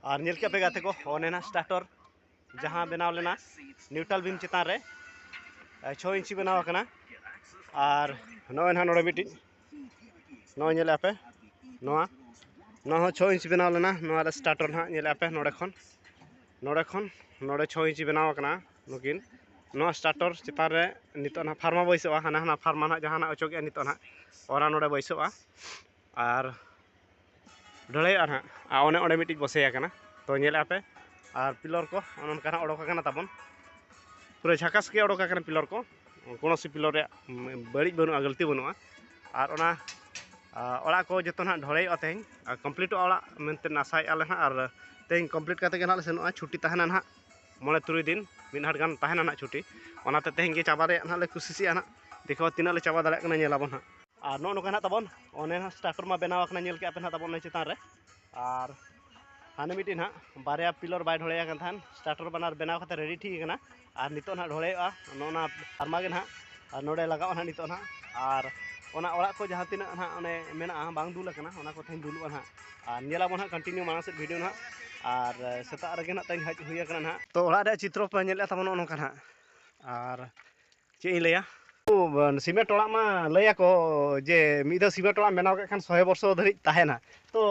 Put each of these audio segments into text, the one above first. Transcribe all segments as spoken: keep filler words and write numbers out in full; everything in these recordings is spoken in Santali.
ᱟᱨ ᱧᱮᱞ ᱠᱮᱫ ᱯᱮ ᱜᱟᱛᱮ ᱠᱚ, ᱚᱱᱮ ᱱᱟ ᱥᱴᱟᱨᱴᱚᱨ ᱡᱟᱦᱟᱸ ᱵᱮᱱᱟᱣ ᱞᱮᱱᱟ ᱱᱤᱭᱩᱴᱨᱟᱞ ᱵᱤᱢ ᱪᱮᱛᱟᱱ ᱨᱮ, ᱮ, ᱪᱷᱚ ᱤᱧᱪᱤ ᱵᱮᱱᱟᱣ ᱟᱠᱟᱱᱟ᱾ ᱟᱨ ᱱᱚᱜᱼᱚᱭ ᱱᱟᱦᱟᱜ ᱱᱚᱰᱮ ᱢᱤᱫᱴᱤᱡ ᱱᱚᱜᱼᱚᱭ ᱧᱮᱞᱮᱫᱼᱟ ᱯᱮ, ᱱᱚᱣᱟ ᱱᱚᱣᱟ ᱦᱚᱸ ᱪᱷᱚ ᱤᱧᱪᱤ ᱵᱮᱱᱟᱣ ᱞᱮᱱᱟ᱾ ᱱᱚᱣᱟ ᱨᱮ ᱥᱴᱟᱨᱴᱚᱨ ᱱᱟᱦᱟᱜ ᱧᱮᱞᱮᱫᱼᱟ ᱯᱮ, ᱱᱚᱰᱮ ᱠᱷᱚᱱ ᱱᱚᱰᱮ ᱠᱷᱚᱱ ᱱᱚᱰᱮ ᱪᱷᱚ ᱤᱧᱪᱤ ᱵᱮᱱᱟᱣ ᱟᱠᱟᱱᱟ ᱱᱩᱠᱤᱱ᱾ ᱱᱚᱣᱟ ᱥᱴᱟᱨᱴᱚᱨ ᱪᱮᱛᱟᱱ ᱨᱮ ᱱᱤᱛᱚᱜ ᱱᱟᱦᱟᱜ ᱯᱷᱟᱨᱢᱟ ᱵᱟᱹᱭᱥᱟᱹᱜᱼᱟ, ᱦᱟᱱᱟ ᱦᱟᱱᱟ ᱯᱷᱟᱨᱢᱟ ᱱᱟᱦᱟᱜ ᱡᱟᱦᱟᱱᱟᱜ ᱚᱪᱚᱜᱮᱜᱼᱟ ᱱᱤᱛᱚᱜ ᱱᱟᱦᱟᱜ ᱚᱱᱟ ᱱᱚᱰᱮ ᱵᱟᱹᱭᱥᱟᱹᱜᱼᱟ᱾ ᱟᱨ ᱰᱷᱟᱹᱞᱟᱹᱭᱚᱜᱼᱟ ᱱᱟᱦᱟᱜ᱾ ᱟᱨ ᱚᱱᱮ ᱚᱸᱰᱮ ᱢᱤᱫᱴᱤᱡ ᱵᱚᱥᱮ ᱟᱠᱟᱱᱟ, ᱛᱚ ᱧᱮᱞᱮᱫᱼᱟ ᱯᱮ᱾ ᱟᱨ ᱯᱤᱞᱚᱨ ᱠᱚ ᱚᱱᱮ ᱚᱱᱠᱟ ᱱᱟᱦᱟᱜ ᱚᱰᱚᱠ ᱟᱠᱟᱱᱟ ᱛᱟᱵᱚᱱ, ᱯᱩᱨᱟᱹ ᱡᱷᱟᱠᱟᱥ ᱜᱮ ᱚᱰᱚᱠ ᱟᱠᱟᱱᱟ ᱯᱤᱞᱚᱨ ᱠᱚ᱾ ᱠᱳᱱᱳ ᱥᱤ ᱯᱤᱞᱚᱨ ᱨᱮᱭᱟᱜ, ᱩᱢ, ᱵᱟᱹᱲᱤᱡ ᱵᱟᱹᱱᱩᱜᱼᱟ, ᱜᱟᱹᱞᱛᱤ ᱵᱟᱹᱱᱩᱜᱼᱟ᱾ ᱟᱨ ᱚᱱᱟ, ᱟ, ᱚᱲᱟᱜ ᱠᱚ ᱡᱚᱛᱚ ᱱᱟᱦᱟᱜ ᱰᱷᱚᱲᱮᱭᱚᱜᱼᱟ ᱛᱮᱦᱮᱧ, ᱟᱨ ᱠᱚᱢᱯᱞᱤᱴᱚᱜᱼᱟ ᱚᱲᱟᱜ ᱢᱮᱱᱛᱮ ᱟᱥᱟᱭᱮᱫᱼᱟ ᱞᱮ ᱱᱟᱦᱟᱜ᱾ ᱟᱨ ᱛᱮᱦᱮᱧ ᱠᱚᱢᱯᱞᱤᱴ ᱠᱟᱛᱮ ᱜᱮ ᱱᱟᱦᱟᱜ ᱞᱮ ᱥᱮᱱᱚᱜᱼᱟ᱾ ᱪᱷᱩᱴᱤ ᱛᱟᱦᱮᱱᱟ ᱱᱟᱦᱟᱜ, ᱢᱚᱬᱮ ᱛᱩᱨᱩᱭ ᱫᱤᱱ, ᱢᱤᱫ ᱦᱟᱴ ᱜᱟᱱ ᱛᱟᱦᱮᱱᱟ ᱱᱟᱦᱟᱜ ᱪᱷᱩᱴᱤ᱾ ᱚᱱᱟᱛᱮ ᱛᱮᱦᱮᱧ ᱜᱮ ᱪᱟᱵᱟ ᱨᱮᱭᱟᱜ ᱱᱟᱦᱟᱜ ᱞᱮ ᱠᱩᱥᱤᱥᱮᱜᱼᱟ ᱱᱟᱦᱟᱜ᱾ ᱫᱮᱠᱷᱚ ᱛᱤᱱᱟᱹᱜ ᱞᱮ ᱪᱟᱵᱟ ᱫᱟᱲᱮᱭᱟᱜ ᱠᱟᱱᱟ, ᱧᱮᱞᱟᱵᱚᱱ ᱱᱟᱦᱟᱜ᱾ ᱟᱨ ᱱᱚᱜᱼᱚ ᱱᱚᱝᱠᱟ ᱱᱟᱦᱟᱜ ᱛᱟᱵᱚᱱ, ᱚᱱᱮ ᱱᱟᱦᱟᱜ ᱥᱴᱟᱨᱴᱚᱨ ᱢᱟ ᱵᱮᱱᱟᱣ ᱟᱠᱟᱱᱟ, ᱧᱮᱞ ᱠᱮᱜᱼᱟ ᱯᱮ ᱱᱟᱦᱟᱜ ᱛᱟᱵᱚᱱ ᱚᱱᱟ ᱪᱮᱛᱟᱱ ᱨᱮ᱾ ᱟᱨ ᱦᱟᱱᱮ ᱢᱤᱫᱴᱤᱡ ᱱᱟᱦᱟᱜ ᱵᱟᱨᱭᱟ ᱯᱤᱞᱚᱨ ᱵᱟᱭ ᱰᱷᱚᱲᱮᱭᱟ ᱠᱟᱱ ᱛᱟᱦᱮᱱ, ᱥᱴᱟᱨᱴᱚᱨ ᱵᱟᱱᱟᱨ ᱵᱮᱱᱟᱣ ᱠᱟᱛᱮ ᱨᱮᱰᱤ ᱴᱷᱤᱠ ᱟᱠᱟᱱᱟ᱾ ᱟᱨ ᱱᱤᱛᱚᱜ ᱱᱟᱦᱟᱜ ᱰᱷᱚᱲᱮᱭᱚᱜᱼᱟ ᱱᱚᱜᱼᱚ ᱱᱟ ᱯᱷᱟᱨᱢᱟ ᱜᱮ ᱱᱟᱦᱟᱜ, ᱟᱨ ᱱᱚᱰᱮ ᱞᱟᱜᱟᱣᱟ ᱱᱟᱦᱟᱜ ᱱᱤᱛᱚᱜ ᱱᱟᱦᱟᱜ᱾ ᱟᱨ ᱚᱱᱟ ᱚᱲᱟᱜ ᱠᱚ ᱡᱟᱦᱟᱸ ᱛᱤᱱᱟᱹᱜ ᱱᱟᱦᱟᱜ ᱚᱱᱮ ᱢᱮᱱᱟᱜᱼᱟ ᱵᱟᱝ ᱫᱩᱞ ᱟᱠᱟᱱᱟ, ᱚᱱᱟ ᱠᱚ ᱛᱮᱦᱮᱧ ᱫᱩᱞᱩᱜᱼᱟ ᱱᱟᱦᱟᱜ᱾ ᱟᱨ ᱧᱮᱞᱟᱵᱚᱱ ᱱᱟᱦᱟᱜ ᱠᱚᱱᱴᱤᱱᱤᱭᱩ ᱢᱟᱲᱟᱝ ᱥᱮᱫ ᱵᱷᱤᱰᱤᱭᱳ ᱱᱟᱦᱟᱜ᱾ ᱟᱨ ᱥᱮᱛᱟᱜ ᱨᱮᱜᱮ ᱱᱟᱦᱟᱜ ᱛᱮᱦᱮᱧ ᱦᱮᱡ ᱦᱩᱭ ᱟᱠᱟᱱᱟ ᱱᱟᱦᱟᱜ᱾ ᱛᱚ ᱚᱲᱟᱜ ᱨᱮᱭᱟᱜ ᱪᱤᱛᱨᱚ ᱯᱮ ᱧᱮᱞᱮᱫᱼᱟ ᱛᱟᱵᱚᱱ ᱱᱚᱜᱼᱚ ᱱᱚᱝᱠᱟ ᱱᱟᱦᱟᱜ᱾ ᱟᱨ ᱪᱮᱫ ᱤᱧ ᱞᱟᱹᱭᱟ? ᱥᱤᱢᱮᱱᱴ ᱚᱲᱟᱜ ᱢᱟ ᱞᱟᱹᱭᱟᱠᱚ ᱡᱮ ᱢᱤᱫ ᱫᱷᱟᱣ ᱥᱤᱢᱮᱱᱴ ᱚᱲᱟᱜ ᱮᱢ ᱵᱮᱱᱟᱣ ᱠᱮᱫ ᱠᱷᱟᱱ ᱥᱚᱭ ᱵᱚᱨᱥᱚ ᱫᱷᱟᱹᱨᱤᱡ ᱛᱟᱦᱮᱱᱟ᱾ ᱛᱚ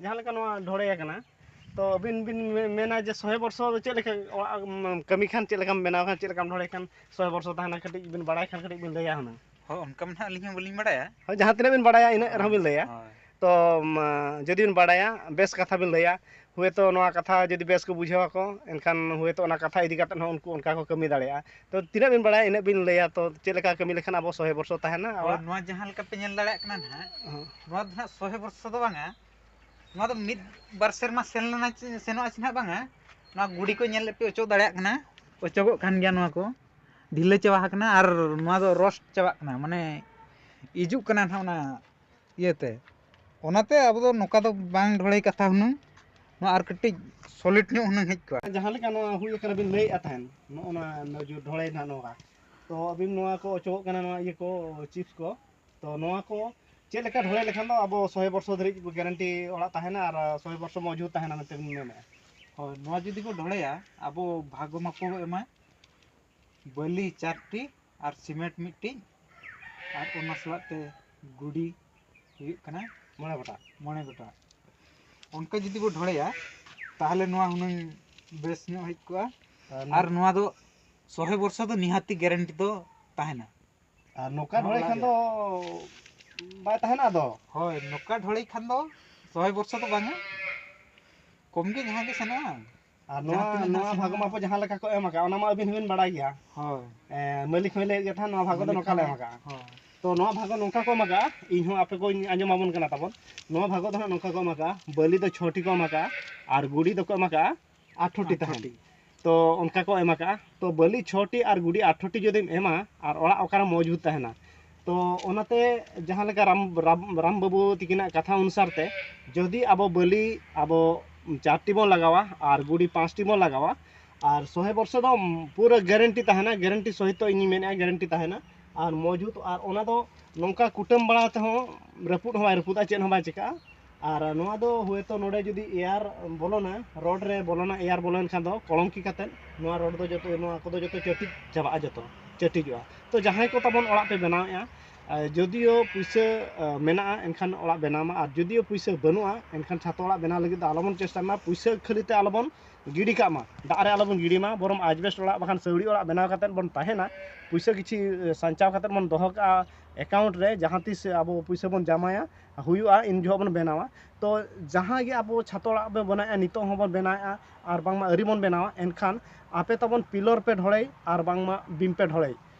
ᱡᱟᱦᱟᱸ ᱞᱮᱠᱟ ᱱᱚᱣᱟ ᱰᱷᱚᱲᱮ ᱟᱠᱟᱱᱟ, ᱛᱚ ᱟᱹᱵᱤᱱ ᱵᱤᱱ ᱢᱮ-, ᱢᱮᱱᱟ ᱡᱮ ᱥᱚᱭ ᱵᱚᱨᱥᱚ ᱫᱚ ᱪᱮᱫ ᱞᱮᱠᱟ ᱚᱲᱟᱜ ᱮᱢ ᱠᱟᱹᱢᱤ ᱠᱷᱟᱱ, ᱪᱮᱫ ᱞᱮᱠᱟᱢ ᱵᱮᱱᱟᱣ ᱠᱷᱟᱱ, ᱪᱮᱫ ᱞᱮᱠᱟᱢ ᱰᱷᱚᱲᱮ ᱠᱷᱟᱱ ᱥᱚᱭ ᱵᱚᱨᱥᱚ ᱛᱟᱦᱮᱱᱟ? ᱠᱟᱹᱴᱤᱡ ᱵᱤᱱ ᱵᱟᱲᱟᱭ ᱠᱷᱟᱱ ᱠᱟᱹᱴᱤᱡ ᱵᱤᱱ ᱞᱟᱹᱭᱟ ᱦᱩᱱᱟᱹᱝ᱾ ᱦᱳᱭ, ᱚᱱᱠᱟ ᱢᱟ ᱱᱟᱦᱟᱜ ᱟᱹᱞᱤᱧ ᱦᱚᱸ ᱵᱟᱹᱞᱤᱧ ᱵᱟᱲᱟᱭᱟ᱾ ᱦᱳᱭ, ᱡᱟᱦᱟᱸ ᱛᱤᱱᱟᱹᱜ ᱵᱤᱱ ᱵᱟᱲᱟᱭᱟ ᱤᱱᱟᱹᱜ ᱨᱮᱦᱚᱸ ᱵᱤᱱ ᱞᱟᱹᱭᱟ᱾ ᱦᱳᱭ᱾ ᱛᱚ ᱢᱟ, ᱡᱩᱫᱤ ᱵᱤᱱ ᱵᱟᱲᱟᱭᱟ, ᱵᱮᱥ ᱠᱟᱛᱷᱟ ᱵᱤᱱ ᱞᱟᱹᱭᱟ᱾ ᱦᱳᱭᱛᱳ ᱱᱚᱣᱟ ᱠᱟᱛᱷᱟ ᱡᱩᱫᱤ ᱵᱮᱥ ᱠᱚ ᱵᱩᱡᱷᱟᱹᱣ ᱟᱠᱚ, ᱮᱱᱠᱷᱟᱱ ᱦᱳᱭᱛᱳ ᱚᱱᱟ ᱠᱟᱛᱷᱟ ᱤᱫᱤ ᱠᱟᱛᱮᱫ ᱦᱚᱸ ᱩᱱᱠᱩ ᱚᱱᱠᱟ ᱠᱚ ᱠᱟᱹᱢᱤ ᱫᱟᱲᱮᱭᱟᱜᱼᱟ᱾ ᱛᱚ ᱛᱤᱱᱟᱹᱜ ᱵᱤᱱ ᱵᱟᱲᱟᱭᱟ ᱤᱱᱟᱹᱜ ᱵᱤᱱ ᱞᱟᱹᱭᱟ, ᱛᱚ ᱪᱮᱫ ᱞᱮᱠᱟ ᱠᱟᱹᱢᱤ ᱞᱮᱠᱷᱟᱱ ᱟᱵᱚ ᱥᱚᱭ ᱵᱚᱨᱥᱚ ᱛᱟᱦᱮᱱᱟ ᱦᱳᱭ, ᱟᱵᱚᱣᱟᱜ? ᱱᱚᱣᱟ ᱡᱟᱦᱟᱸ ᱞᱮᱠᱟ ᱯᱮ ᱧᱮᱞ ᱫᱟᱲᱮᱭᱟᱜ ᱠᱟᱱᱟ ᱱᱟᱦᱟᱜ, ᱦᱚᱸ᱾ ᱱᱚᱣᱟ ᱫᱚ ᱱᱟᱦᱟᱜ ᱥᱚᱭ ᱵᱚᱨᱥᱚ ᱫᱚ ᱵᱟᱝᱟ, ᱱᱚᱣᱟ ᱫᱚ ᱢᱤᱫ ᱵᱟᱨ ᱥᱮᱨᱢᱟ ᱥᱮᱱ ᱞᱮᱱᱟ ᱪᱮ-, ᱥᱮᱱᱚᱜᱼᱟ ᱪᱮ ᱱᱟᱦᱟᱜ ᱵᱟᱝᱟ᱾ ᱱᱚᱣᱟ ᱜᱩᱲᱤ ᱠᱚ ᱧᱮᱞ ᱞᱮᱫ ᱯᱮ ᱚᱪᱚᱜ ᱫᱟᱲᱮᱭᱟᱜ ᱠᱟᱱᱟ, ᱚᱪᱚᱜᱚᱜ ᱠᱟᱱ ᱜᱮᱭᱟ ᱱᱚᱣᱟ ᱠᱚ, ᱰᱷᱤᱞᱟᱹ ᱪᱟᱵᱟ ᱟᱠᱟᱱᱟ ᱟᱨ ᱱᱚᱣᱟ ᱫᱚ ᱨᱚᱥᱴ ᱪᱟᱵᱟᱜ ᱠᱟᱱᱟ, ᱢᱟᱱᱮ ᱤᱡᱩᱜ ᱠᱟᱱᱟ ᱱᱟᱦᱟᱜ ᱚᱱᱟ ᱤᱭᱟᱹᱛᱮ᱾ ᱚᱱᱟᱛᱮ ᱟᱵᱚ ᱫᱚ ᱱᱚᱝᱠᱟ ᱫᱚ ᱵᱟᱝ ᱰᱷᱚᱲᱮ ᱠᱟᱛᱷᱟ ᱦᱩᱱᱟᱹᱝ, ᱱᱚᱣᱟ ᱟᱨ ᱠᱟᱹᱴᱤᱡ ᱥᱚᱞᱤᱰ ᱧᱚᱜ ᱦᱩᱱᱟᱹᱝ ᱦᱮᱡ ᱠᱚᱜᱼᱟ᱾ ᱡᱟᱦᱟᱸ ᱞᱮᱠᱟ ᱱᱚᱣᱟ ᱦᱩᱭ ᱟᱠᱟᱱᱟ ᱵᱤᱱ ᱞᱟᱹᱭᱮᱫᱼᱟ ᱛᱟᱦᱮᱱ, ᱱᱚᱜᱼᱚ ᱱᱚᱣᱟ ᱡᱩ-, ᱰᱷᱚᱲᱮ ᱱᱟᱦᱟᱜ ᱱᱚᱣᱟ, ᱛᱚ ᱟᱹᱵᱤᱱ ᱱᱚᱣᱟ ᱠᱚ ᱚᱪᱚᱜᱚᱜ ᱠᱟᱱᱟ, ᱱᱚᱣᱟ ᱤᱭᱟᱹ ᱠᱚ, ᱪᱤᱯᱥ ᱠᱚ, ᱛᱚ ᱱᱚᱣᱟ ᱠᱚ ᱪᱮᱫ ᱞᱮᱠᱟ ᱰᱷᱚᱲᱮ ᱞᱮᱠᱷᱟᱱ ᱫᱚ ᱟᱵᱚ ᱥᱚᱭ ᱵᱚᱨᱥᱚ ᱫᱷᱟᱹᱨᱤᱡ ᱜᱮᱨᱮᱱᱴᱤ ᱚᱲᱟᱜ ᱛᱟᱦᱮᱱᱟ ᱟᱨ ᱥᱚᱭ ᱵᱚᱨᱥᱚ ᱢᱚᱡᱽᱵᱩᱛ ᱛᱟᱦᱮᱱᱟ ᱢᱮᱱᱛᱮ ᱵᱤᱱ ᱢᱮᱱᱮᱫᱼᱟ? ᱦᱳᱭ, ᱱᱚᱣᱟ ᱡᱩᱫᱤ ᱵᱚ ᱰᱷᱚᱲᱮᱭᱟ, ᱟᱵᱚ ᱵᱷᱟᱜᱽ ᱢᱟᱯᱚ ᱮᱢᱟ, ᱵᱟᱹᱞᱤ ᱪᱟᱨᱴᱤ ᱟᱨ ᱥᱤᱢᱮᱱᱴ ᱢᱤᱫᱴᱤᱡ, ᱟᱨ ᱚᱱᱟ ᱥᱟᱞᱟᱜ ᱛᱮ ᱜᱩᱰᱤ ᱦᱩᱭᱩᱜ ᱠᱟᱱᱟ ᱢᱚᱬᱮ ᱜᱚᱴᱟᱝ᱾ ᱢᱚᱬᱮ ᱜᱚᱴᱟᱝ᱾ ᱚᱱᱠᱟ ᱡᱩᱫᱤ ᱵᱚ ᱰᱷᱚᱲᱮᱭᱟ, ᱛᱟᱦᱚᱞᱮ ᱱᱚᱣᱟ ᱦᱩᱱᱟᱹᱝ ᱵᱮᱥ ᱧᱚᱜ ᱦᱮᱡ ᱠᱚᱜᱼᱟ᱾ ᱟᱨ ᱱᱚᱣᱟ ᱟᱨ ᱱᱚᱣᱟ ᱫᱚ ᱥᱚᱭ ᱵᱚᱨᱥᱚ ᱫᱚ ᱱᱤᱦᱟᱹᱛᱤ ᱜᱮᱨᱮᱱᱴᱤ ᱫᱚ ᱛᱟᱦᱮᱱᱟ᱾ ᱟᱨ ᱱᱚᱝᱠᱟ ᱱᱚᱣᱟ ᱰᱷᱚᱲᱮ ᱚᱲᱟᱜ ᱠᱷᱟᱱ ᱨᱮ᱾ ᱫᱚ ᱵᱟᱭ ᱛᱟᱦᱮᱱᱟ ᱟᱫᱚ᱾ ᱦᱳᱭ, ᱱᱚᱝᱠᱟ ᱰᱷᱚᱲᱮ ᱠᱷᱟᱱ ᱫᱚ ᱥᱚᱭ ᱵᱚᱨᱥᱚ ᱫᱚ ᱵᱟᱝᱟ, ᱠᱚᱢ ᱜᱮ ᱡᱟᱦᱟᱸ ᱜᱮ ᱥᱮᱱᱚᱜᱼᱟ᱾ ᱟᱨ ᱡᱟᱦᱟᱸ ᱱᱚᱣᱟ, ᱛᱤᱱᱟᱹᱜ ᱱᱚᱣᱟ ᱱᱟᱥᱮ ᱵᱷᱟᱜᱽ ᱱᱟᱜ ᱢᱟᱯᱚ ᱡᱟᱦᱟᱸ ᱞᱮᱠᱟ ᱠᱚ ᱮᱢ ᱟᱠᱟᱫ, ᱚᱱᱟ ᱢᱟ ᱟᱹᱵᱤᱱ ᱦᱚᱸᱵᱤᱱ ᱵᱟᱲᱟᱭ ᱜᱮᱭᱟ᱾ ᱦᱳᱭ᱾ ᱮ, ᱢᱟᱹᱞᱤᱠ ᱦᱚᱸᱭ ᱞᱟᱹᱭᱮᱫ ᱜᱮ ᱛᱟᱦᱮᱸᱫ, ᱱᱚᱣᱟ ᱵᱷᱟᱜᱽ ᱫᱚ ᱢᱟᱹᱞᱤᱠ ᱱᱚᱝᱠᱟ ᱞᱮ ᱦᱚᱸ᱾ ᱮᱢ ᱟᱠᱟᱫᱼᱟ᱾ ᱦᱳᱭ᱾ ᱛᱚ ᱱᱚᱣᱟ ᱵᱷᱟᱜᱽ ᱱᱚᱝᱠᱟ ᱠᱚ ᱮᱢ ᱟᱠᱟᱫᱼᱟ, ᱤᱧ ᱦᱚᱸ ᱟᱯᱮ ᱠᱚᱧ ᱟᱸᱡᱚᱢ ᱟᱵᱚᱱ ᱠᱟᱱᱟ ᱛᱟᱵᱚᱱ᱾ ᱱᱚᱣᱟ ᱵᱷᱟᱜᱽ ᱫᱚ ᱦᱟᱸᱜ ᱱᱚᱝᱠᱟ ᱠᱚ ᱮᱢ ᱟᱠᱟᱫᱼᱟ, ᱵᱟᱹᱞᱤ ᱫᱚ ᱪᱷᱚᱴᱤ ᱠᱚ ᱮᱢ ᱟᱠᱟᱫᱼᱟ ᱟᱨ ᱜᱩᱲᱤ ᱫᱚᱠᱚ ᱮᱢ ᱟᱠᱟᱫᱼᱟ ᱟᱴᱷᱨᱚᱴᱤ ᱛᱟᱦᱮᱱ᱾ ᱟᱴᱷᱨᱚᱴᱤ᱾ ᱛᱚ ᱚᱱᱠᱟ ᱠᱚ ᱮᱢ ᱟᱠᱟᱫᱼᱟ᱾ ᱛᱚ ᱵᱟᱹᱞᱤ ᱪᱷᱚᱴᱤ ᱟᱨ ᱜᱩᱲᱤ ᱟᱴᱷᱨᱚᱴᱤ ᱡᱩᱫᱤᱢ ᱮᱢᱟ ᱟᱨ ᱚᱲᱟᱜ ᱚᱠᱟᱨᱮ ᱢᱚᱡᱽᱵᱩᱛ ᱛᱟᱦᱮᱱᱟ? ᱛᱚ ᱚᱱᱟᱛᱮ ᱡᱟᱦᱟᱸ ᱞᱮᱠᱟ ᱨᱟᱢ, ᱨᱟᱢ, ᱨᱟᱢ ᱵᱟᱹᱵᱩ ᱛᱤᱠᱤᱱᱟᱜ ᱠᱟᱛᱷᱟ ᱚᱱᱩᱥᱟᱨ ᱛᱮ, ᱡᱩᱫᱤ ᱟᱵᱚ ᱵᱟᱹᱞᱤ ᱟᱵᱚ ᱪᱟᱨᱴᱤ ᱵᱚᱱ ᱞᱟᱜᱟᱣᱟ ᱟᱨ ᱜᱩᱲᱤ ᱯᱟᱸᱪᱴᱤ ᱵᱚᱱ ᱞᱟᱜᱟᱣᱟ, ᱟᱨ ᱥᱚᱭ ᱵᱚᱨᱥᱚ ᱫᱚ ᱯᱩᱨᱟᱹ ᱜᱮᱨᱮᱱᱴᱤ ᱛᱟᱦᱮᱱᱟ, ᱜᱮᱨᱮᱱᱴᱤ ᱥᱚᱦᱤᱛ ᱫᱚ ᱤᱧᱤᱧ ᱢᱮᱱᱮᱫᱼᱟ, ᱜᱮᱨᱮᱱᱴᱤ ᱛᱟᱦᱮᱱᱟ᱾ ᱟᱨ ᱢᱚᱡᱽᱵᱩᱛ, ᱟᱨ ᱚᱱᱟ ᱫᱚ ᱱᱚᱝᱠᱟ ᱠᱩᱴᱟᱹᱢ ᱵᱟᱲᱟ ᱛᱮᱦᱚᱸ ᱨᱟᱹᱯᱩᱫ ᱦᱚᱸ ᱵᱟᱭ ᱨᱟᱹᱯᱩᱫᱟ, ᱪᱮᱫ ᱦᱚᱸ ᱵᱟᱭ ᱪᱤᱠᱟᱹᱜᱼᱟ᱾ ᱟᱨ ᱱᱚᱣᱟ ᱫᱚ ᱦᱳᱭᱛᱳ ᱱᱚᱰᱮ ᱡᱩᱫᱤ ᱮᱭᱟᱨ ᱵᱚᱞᱚᱱᱟ, ᱨᱚᱰ ᱨᱮ ᱵᱚᱞᱚᱱᱟ, ᱮᱭᱟᱨ ᱵᱚᱞᱚᱭᱮᱱ ᱠᱷᱟᱱ ᱫᱚ ᱠᱚᱞᱚᱢᱠᱤ ᱠᱟᱛᱮᱫ ᱱᱚᱣᱟ ᱨᱚᱰ ᱫᱚ ᱡᱚᱛᱚ, ᱱᱚᱣᱟ ᱠᱚᱫᱚ ᱡᱚᱛᱚ ᱪᱟᱹᱴᱤᱡ ᱪᱟᱵᱟᱜᱼᱟ, ᱡᱚᱛᱚ ᱪᱟᱹᱴᱤᱡᱚᱜᱼᱟ᱾ ᱛᱚ ᱡᱟᱦᱟᱸᱭ ᱠᱚ ᱛᱟᱵᱚᱱ ᱚᱲᱟᱜ ᱯᱮ ᱵᱮᱱᱟᱣᱮᱫᱼᱟ, ᱟᱨ ᱡᱚᱫᱤᱭᱳ ᱯᱩᱭᱥᱟᱹ, ᱟ, ᱢᱮᱱᱟᱜᱼᱟ, ᱮᱱᱠᱷᱟᱱ ᱚᱲᱟᱜ ᱵᱮᱱᱟᱣ ᱢᱟ, ᱟᱨ ᱡᱚᱫᱤᱭᱳ ᱯᱩᱭᱥᱟᱹ ᱵᱟᱹᱱᱩᱜᱼᱟ, ᱮᱱᱠᱷᱟᱱ ᱪᱷᱟᱛᱚ ᱚᱲᱟᱜ ᱵᱮᱱᱟᱣ ᱞᱟᱹᱜᱤᱫ ᱫᱚ ᱟᱞᱚᱵᱚᱱ ᱪᱮᱥᱴᱟᱭ ᱢᱟ, ᱯᱩᱭᱥᱟᱹ ᱠᱷᱟᱹᱞᱤ ᱛᱮ ᱟᱞᱚᱵᱚᱱ ᱜᱤᱰᱤ ᱠᱟᱜ ᱢᱟ, ᱫᱟᱜ ᱨᱮ ᱟᱞᱚᱵᱚᱱ ᱜᱤᱰᱤ ᱢᱟ, ᱵᱚᱨᱚᱝ ᱟᱡᱽᱵᱮᱥᱴ ᱚᱲᱟᱜ ᱵᱟᱠᱷᱟᱱ ᱥᱟᱹᱣᱲᱤ ᱚᱲᱟᱜ ᱵᱮᱱᱟᱣ ᱠᱟᱛᱮᱫ ᱵᱚᱱ ᱛᱟᱦᱮᱱᱟ, ᱯᱩᱭᱥᱟᱹ ᱠᱤᱪᱷᱤ, ᱮ, ᱥᱟᱧᱪᱟᱣ ᱠᱟᱛᱮᱫ ᱵᱚᱱ ᱫᱚᱦᱚ ᱠᱟᱜᱼᱟ ᱮᱠᱟᱣᱩᱱᱴ ᱨᱮ, ᱡᱟᱦᱟᱸ ᱛᱤᱥ ᱟᱵᱚ ᱯᱩᱭᱥᱟᱹ ᱵᱚᱱ ᱡᱟᱢᱟᱭᱟ, ᱦᱩᱭᱩᱜᱼᱟ, ᱤᱱ ᱡᱚᱦᱚᱜ ᱵᱚᱱ ᱵᱮᱱᱟᱣᱟ᱾ ᱛᱚ ᱡᱟᱦᱟᱸ ᱜᱮ ᱟᱵᱚ ᱪᱷᱟᱛᱚ ᱚᱲᱟᱜ ᱵᱚᱱ ᱵᱮᱱᱟᱣᱮᱫᱼᱟ, ᱱᱤᱛᱚᱜ ᱦᱚᱸᱵᱚᱱ ᱵᱮᱱᱟᱣᱮᱫᱼᱟ ᱟᱨ ᱵᱟᱝᱢᱟ ᱟᱹᱣᱨᱤ ᱵᱚᱱ ᱵᱮᱱᱟᱣᱟ, ᱮᱱᱠᱷᱟᱱ ᱟᱯᱮ ᱛᱟᱵᱚᱱ ᱯᱤᱞᱚᱨ ᱯᱮ ᱰᱷᱚᱲᱮᱭ ᱟᱨ ᱵᱟᱝᱢᱟ ᱵᱤᱢ ᱯᱮ ᱰᱷᱚᱲᱮᱭ᱾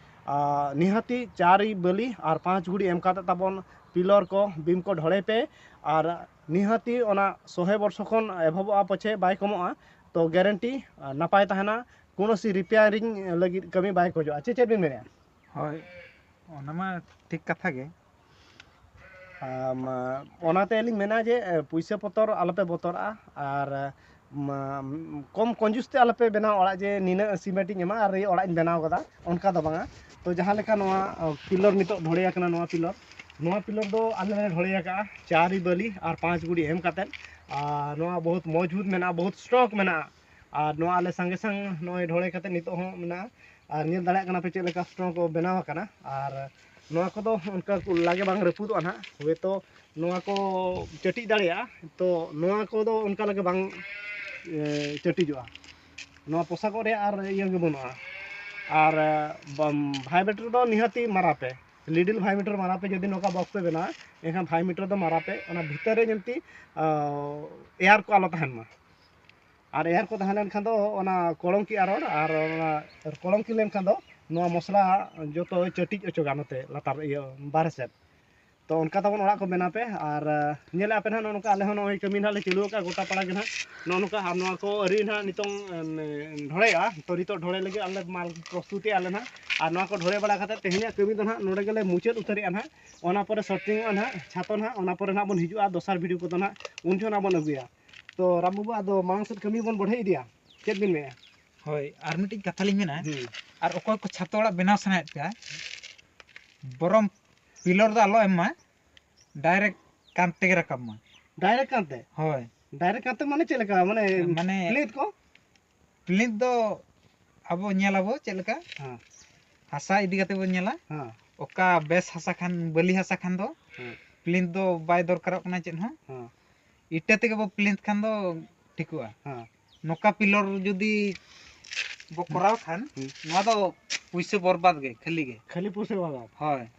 ᱟᱨ ᱱᱤᱦᱟᱹᱛᱤ ᱪᱟᱨ ᱤ ᱵᱟᱹᱞᱤ ᱟᱨ ᱯᱟᱸᱪ ᱜᱩᱲᱤ ᱮᱢ ᱠᱟᱛᱮ ᱛᱟᱵᱚᱱ ᱯᱤᱞᱚᱨ ᱠᱚ, ᱵᱤᱢ ᱠᱚ ᱰᱷᱚᱲᱮᱭ ᱯᱮ᱾ ᱟᱨ ᱱᱤᱦᱟᱹᱛᱤ ᱚᱱᱟ ᱥᱚᱦᱮ ᱵᱚᱨᱥᱚ ᱠᱷᱚᱱ ᱮᱵᱷᱚᱵᱚᱜᱼᱟ, ᱯᱟᱪᱷᱮ ᱵᱟᱭ ᱠᱚᱢᱚᱜᱼᱟ, ᱛᱚ ᱜᱮᱨᱮᱱᱴᱤ, ᱟᱨ, ᱱᱟᱯᱟᱭ ᱛᱟᱦᱮᱱᱟ, ᱠᱳᱱᱳ ᱥᱤ ᱨᱤᱯᱮᱭᱟᱨᱤᱝ ᱞᱟᱹᱜᱤᱫ ᱠᱟᱹᱢᱤ ᱵᱟᱭ ᱠᱷᱚᱡᱚᱜᱼᱟ᱾ ᱪᱮ ᱪᱮᱫ ᱵᱤᱱ ᱢᱮᱱᱮᱫᱼᱟ? ᱦᱳᱭ, ᱚᱱᱟ ᱢᱟ ᱴᱷᱤᱠ ᱠᱟᱛᱷᱟ ᱜᱮ᱾ ᱟᱢ, ᱚᱱᱟᱛᱮ ᱞᱤᱧ ᱢᱮᱱᱟ ᱡᱮ, ᱮ, ᱯᱩᱭᱥᱟᱹ ᱯᱚᱛᱚᱨ ᱟᱞᱚᱯᱮ ᱵᱚᱛᱚᱨᱟᱜᱼᱟ, ᱟᱨ, ᱢᱟ, ᱠᱚᱢ ᱠᱚᱧᱡᱩᱥ ᱛᱮ ᱟᱞᱚᱯᱮ ᱵᱮᱱᱟᱣᱟ ᱚᱲᱟᱜ, ᱡᱮ ᱱᱤᱱᱟᱹᱜ ᱥᱤᱢᱮᱱᱴ ᱤᱧ ᱮᱢᱟ ᱟᱨ ᱚᱲᱟᱜ ᱤᱧ ᱵᱮᱱᱟᱣ ᱠᱟᱫᱟ, ᱚᱱᱠᱟ ᱫᱚ ᱵᱟᱝᱟ᱾ ᱛᱚ ᱡᱟᱦᱟᱸ ᱞᱮᱠᱟ ᱱᱚᱣᱟ, ᱚ, ᱯᱤᱞᱚᱨ ᱱᱤᱛᱚᱜ ᱰᱷᱚᱲᱮ ᱟᱠᱟᱱᱟ, ᱱᱚᱣᱟ ᱯᱤᱞᱚᱨ, ᱱᱚᱣᱟ ᱯᱤᱞᱚᱨ ᱫᱚ ᱟᱞᱮ ᱞᱮ ᱰᱷᱚᱲᱮ ᱟᱠᱟᱫᱼᱟ ᱪᱟᱨ ᱵᱟᱹᱞᱤ ᱟᱨ ᱯᱟᱸᱪ ᱜᱩᱲᱤ ᱮᱢ ᱠᱟᱛᱮᱫ᱾ ᱟᱨ ᱱᱚᱣᱟ ᱵᱚᱦᱩᱛ ᱢᱚᱡᱽᱵᱩᱛ ᱢᱮᱱᱟᱜᱼᱟ, ᱵᱚᱦᱩᱛ ᱥᱴᱨᱚᱝ ᱢᱮᱱᱟᱜᱼᱟ᱾ ᱟᱨ ᱱᱚᱣᱟ ᱟᱞᱮ ᱥᱟᱸᱜᱮ ᱥᱟᱝ ᱱᱚᱜᱼᱚᱭ ᱰᱷᱚᱲᱮ ᱠᱟᱛᱮᱫ ᱱᱤᱛᱚᱜ ᱦᱚᱸ ᱢᱮᱱᱟᱜᱼᱟ᱾ ᱟᱨ ᱧᱮᱞ ᱫᱟᱲᱮᱭᱟᱜ ᱠᱟᱱᱟ ᱯᱮ ᱪᱮᱫ ᱞᱮᱠᱟ ᱥᱴᱨᱚᱝ ᱠᱚ ᱵᱮᱱᱟᱣ ᱟᱠᱟᱱᱟ᱾ ᱟᱨ ᱱᱚᱣᱟ ᱠᱚᱫᱚ ᱚᱱᱠᱟ ᱞᱟᱜᱮ ᱵᱟᱝ ᱨᱟᱹᱯᱩᱫᱚᱜᱼᱟ ᱱᱟᱦᱟᱜ, ᱦᱳᱭᱛᱳ ᱱᱚᱣᱟ ᱠᱚ ᱪᱟᱹᱴᱤᱡ ᱫᱟᱲᱮᱭᱟᱜᱼᱟ, ᱛᱚ ᱱᱚᱣᱟ ᱠᱚᱫᱚ ᱚᱱᱠᱟ ᱞᱮᱠᱟ ᱵᱟᱝ ᱮ, ᱪᱟᱹᱴᱤᱡᱚᱜᱼᱟ᱾ ᱱᱚᱣᱟ ᱯᱚᱥᱟᱜᱚᱜ ᱨᱮᱭᱟᱜ ᱟᱨ ᱤᱭᱟᱹ ᱜᱮ ᱵᱟᱹᱱᱩᱜᱼᱟ᱾ ᱟᱨ ᱵᱷᱟᱭᱵᱨᱮᱴᱟᱨ ᱫᱚ ᱱᱤᱦᱟᱹᱛᱤ ᱢᱟᱨᱟ ᱯᱮ, ᱞᱤᱰᱤᱞ ᱵᱷᱟᱭᱵᱨᱮᱴᱟᱨ ᱢᱟᱨᱟ ᱯᱮ᱾ ᱡᱩᱫᱤ ᱱᱚᱝᱠᱟ ᱵᱚᱠᱥ ᱯᱮ ᱵᱮᱱᱟᱣᱟ, ᱮᱱᱠᱷᱟᱱ ᱵᱷᱟᱭᱵᱨᱮᱴᱟᱨ ᱫᱚ ᱢᱟᱨᱟ ᱯᱮ, ᱚᱱᱟ ᱵᱷᱤᱛᱟᱹᱨ ᱨᱮ ᱡᱟᱹᱱᱛᱤ ᱮᱭᱟᱨ ᱠᱚ ᱟᱞᱚ ᱛᱟᱦᱮᱱ ᱢᱟ᱾ ᱟᱨ ᱮᱭᱟᱨ ᱠᱚ ᱛᱟᱦᱮᱸ ᱞᱮᱱᱠᱷᱟᱱ ᱫᱚ ᱚᱱᱟ ᱠᱚᱞᱚᱝᱠᱤᱜᱼᱟ ᱨᱚᱲ, ᱟᱨ ᱚᱱᱟ ᱠᱚᱞᱚᱝᱠᱤ ᱞᱮᱱᱠᱷᱟᱱ ᱫᱚ ᱱᱚᱣᱟ ᱢᱚᱥᱞᱟ ᱡᱚᱛᱚ ᱪᱟᱹᱴᱤᱡ ᱚᱪᱚᱜᱟ ᱱᱚᱛᱮ ᱞᱟᱛᱟᱨ ᱤᱭᱟᱹ ᱵᱟᱨᱦᱮ ᱥᱮᱫ᱾ ᱛᱚ ᱚᱱᱠᱟ ᱛᱟᱵᱚᱱ ᱚᱲᱟᱜ ᱠᱚ ᱵᱮᱱᱟᱣ ᱯᱮ᱾ ᱟᱨ ᱧᱮᱞᱮᱫᱼᱟ ᱯᱮ ᱱᱟᱦᱟᱜ ᱱᱚᱜᱼᱚ ᱱᱚᱝᱠᱟ ᱟᱞᱮ ᱦᱚᱸ ᱱᱚᱜᱼᱚᱭ ᱠᱟᱹᱢᱤ ᱱᱟᱦᱟᱜ ᱞᱮ ᱪᱟᱹᱞᱩ ᱟᱠᱟᱫᱼᱟ ᱜᱚᱴᱟ ᱯᱟᱲᱟ ᱜᱮ ᱱᱟᱦᱟᱜ ᱱᱚᱜᱼᱚ ᱱᱚᱝᱠᱟ᱾ ᱟᱨ ᱱᱚᱣᱟ ᱠᱚ ᱟᱹᱨᱤ ᱱᱟᱦᱟᱜ ᱱᱤᱛᱚᱝ ᱮᱢ, ᱰᱷᱚᱲᱮᱜᱼᱟ᱾ ᱛᱚ ᱱᱤᱛᱚᱜ ᱰᱷᱚᱲᱮ ᱞᱟᱹᱜᱤᱫ ᱟᱞᱮ ᱢᱟᱞ ᱯᱨᱚᱥᱛᱩᱛᱤ ᱟᱞᱮ ᱱᱟᱦᱟᱜ᱾ ᱟᱨ ᱱᱚᱣᱟ ᱠᱚ ᱰᱷᱚᱲᱮ ᱵᱟᱲᱟ ᱠᱟᱛᱮᱫ ᱛᱮᱦᱮᱧᱟᱜ ᱠᱟᱹᱢᱤ ᱫᱚ ᱱᱟᱦᱟᱜ ᱱᱚᱰᱮ ᱜᱮᱞᱮ ᱢᱩᱪᱟᱹᱫ ᱩᱛᱟᱹᱨᱮᱜᱼᱟ ᱱᱟᱦᱟᱜ᱾ ᱚᱱᱟ ᱯᱚᱨᱮ ᱥᱚᱴᱤᱝᱚᱜᱼᱟ ᱱᱟᱦᱟᱜ ᱪᱷᱟᱛᱚ ᱱᱟᱦᱟᱜ, ᱚᱱᱟ ᱯᱚᱨᱮ ᱱᱟᱦᱟᱜ ᱵᱚᱱ ᱦᱤᱡᱩᱜᱼᱟ ᱫᱚᱥᱟᱨ ᱵᱷᱤᱰᱤᱭᱳ ᱠᱚᱫᱚ ᱱᱟᱦᱟᱜ ᱩᱱ ᱡᱚᱦᱚᱜ ᱱᱟᱦᱟᱜ ᱵᱚᱱ ᱟᱹᱜᱩᱭᱟ᱾ ᱛᱚ ᱨᱟᱢ ᱵᱟᱹᱵᱩ, ᱟᱫᱚ ᱢᱟᱲᱟᱝ ᱥᱮᱫ ᱠᱟᱹᱢᱤ ᱵᱚᱱ ᱵᱚᱲᱦᱮ ᱤᱫᱤᱭᱟ, ᱪᱮᱫ ᱵᱤᱱ ᱢᱮᱱᱮᱫᱼᱟ? ᱦᱳᱭ, ᱟᱨ ᱢᱤᱫᱴᱤᱡ ᱠᱟᱛᱷᱟ ᱞᱤᱧ ᱢᱮᱱᱟ, ᱦᱩᱸ᱾ ᱟᱨ ᱚᱠᱚᱭ ᱠᱚ ᱪᱷᱟᱛᱚ ᱚᱲᱟᱜ ᱵᱮᱱᱟᱣ ᱥᱟᱱᱟᱭᱮᱫ ᱯᱮᱭᱟ, ᱵᱚᱨᱚᱢ ᱯᱤᱞᱚᱨ ᱫᱚ ᱟᱞᱚ ᱮᱢ ᱢᱟ, ᱰᱟᱭᱨᱮᱠᱴ ᱠᱟᱱᱛ ᱛᱮᱜᱮ ᱨᱟᱠᱟᱵ ᱢᱟ᱾ ᱰᱟᱭᱨᱮᱠᱴ ᱠᱟᱱᱛᱮ? ᱦᱳᱭ᱾ ᱰᱟᱭᱨᱮᱠᱴ ᱠᱟᱱᱛᱮ ᱢᱟᱱᱮ ᱪᱮᱫ ᱞᱮᱠᱟ? ᱢᱟᱱᱮ ᱢᱟᱱᱮ ᱯᱞᱮᱴ ᱠᱚ? ᱯᱞᱮᱴ ᱫᱚ ᱟᱵᱚ ᱧᱮᱞ ᱟᱵᱚ ᱪᱮᱫ ᱞᱮᱠᱟ? ᱦᱮᱸ᱾ ᱦᱟᱥᱟ ᱤᱫᱤ ᱠᱟᱛᱮ ᱵᱚᱱ ᱧᱮᱞᱟ᱾ ᱦᱮᱸ᱾ ᱚᱠᱟ ᱵᱮᱥ ᱦᱟᱥᱟ ᱠᱷᱟᱱ, ᱵᱟᱹᱞᱤ ᱦᱟᱥᱟ ᱠᱷᱟᱱ ᱫᱚ ᱦᱮᱸ᱾ ᱯᱞᱮᱴ ᱫᱚ ᱵᱟᱭ ᱫᱚᱨᱠᱟᱨᱚᱜ ᱠᱟᱱᱟ ᱪᱮᱫ ᱦᱚᱸ᱾ ᱦᱮᱸ᱾ ᱤᱴᱟᱹ ᱛᱮᱜᱮ ᱵᱚ ᱯᱞᱮᱴ ᱠᱷᱟᱱ ᱫᱚ ᱴᱷᱤᱠᱚᱜᱼᱟ᱾ ᱦᱮᱸ᱾ ᱱᱚᱝᱠᱟ ᱯᱤᱞᱚᱨ ᱡᱩᱫᱤ ᱵᱚ ᱠᱚᱨᱟᱣ ᱠᱷᱟᱱ, ᱦᱩᱸ᱾ ᱱᱚᱣᱟ ᱫᱚ ᱯᱩᱭᱥᱟᱹ ᱵᱚᱨᱵᱟᱫ ᱜᱮ, ᱠᱷᱟᱹᱞᱤ ᱜᱮ᱾ ᱠᱷᱟᱹᱞᱤ ᱯᱩᱭᱥᱟᱹ ᱵᱚᱨᱵᱟᱫ᱾ ᱦᱳᱭ᱾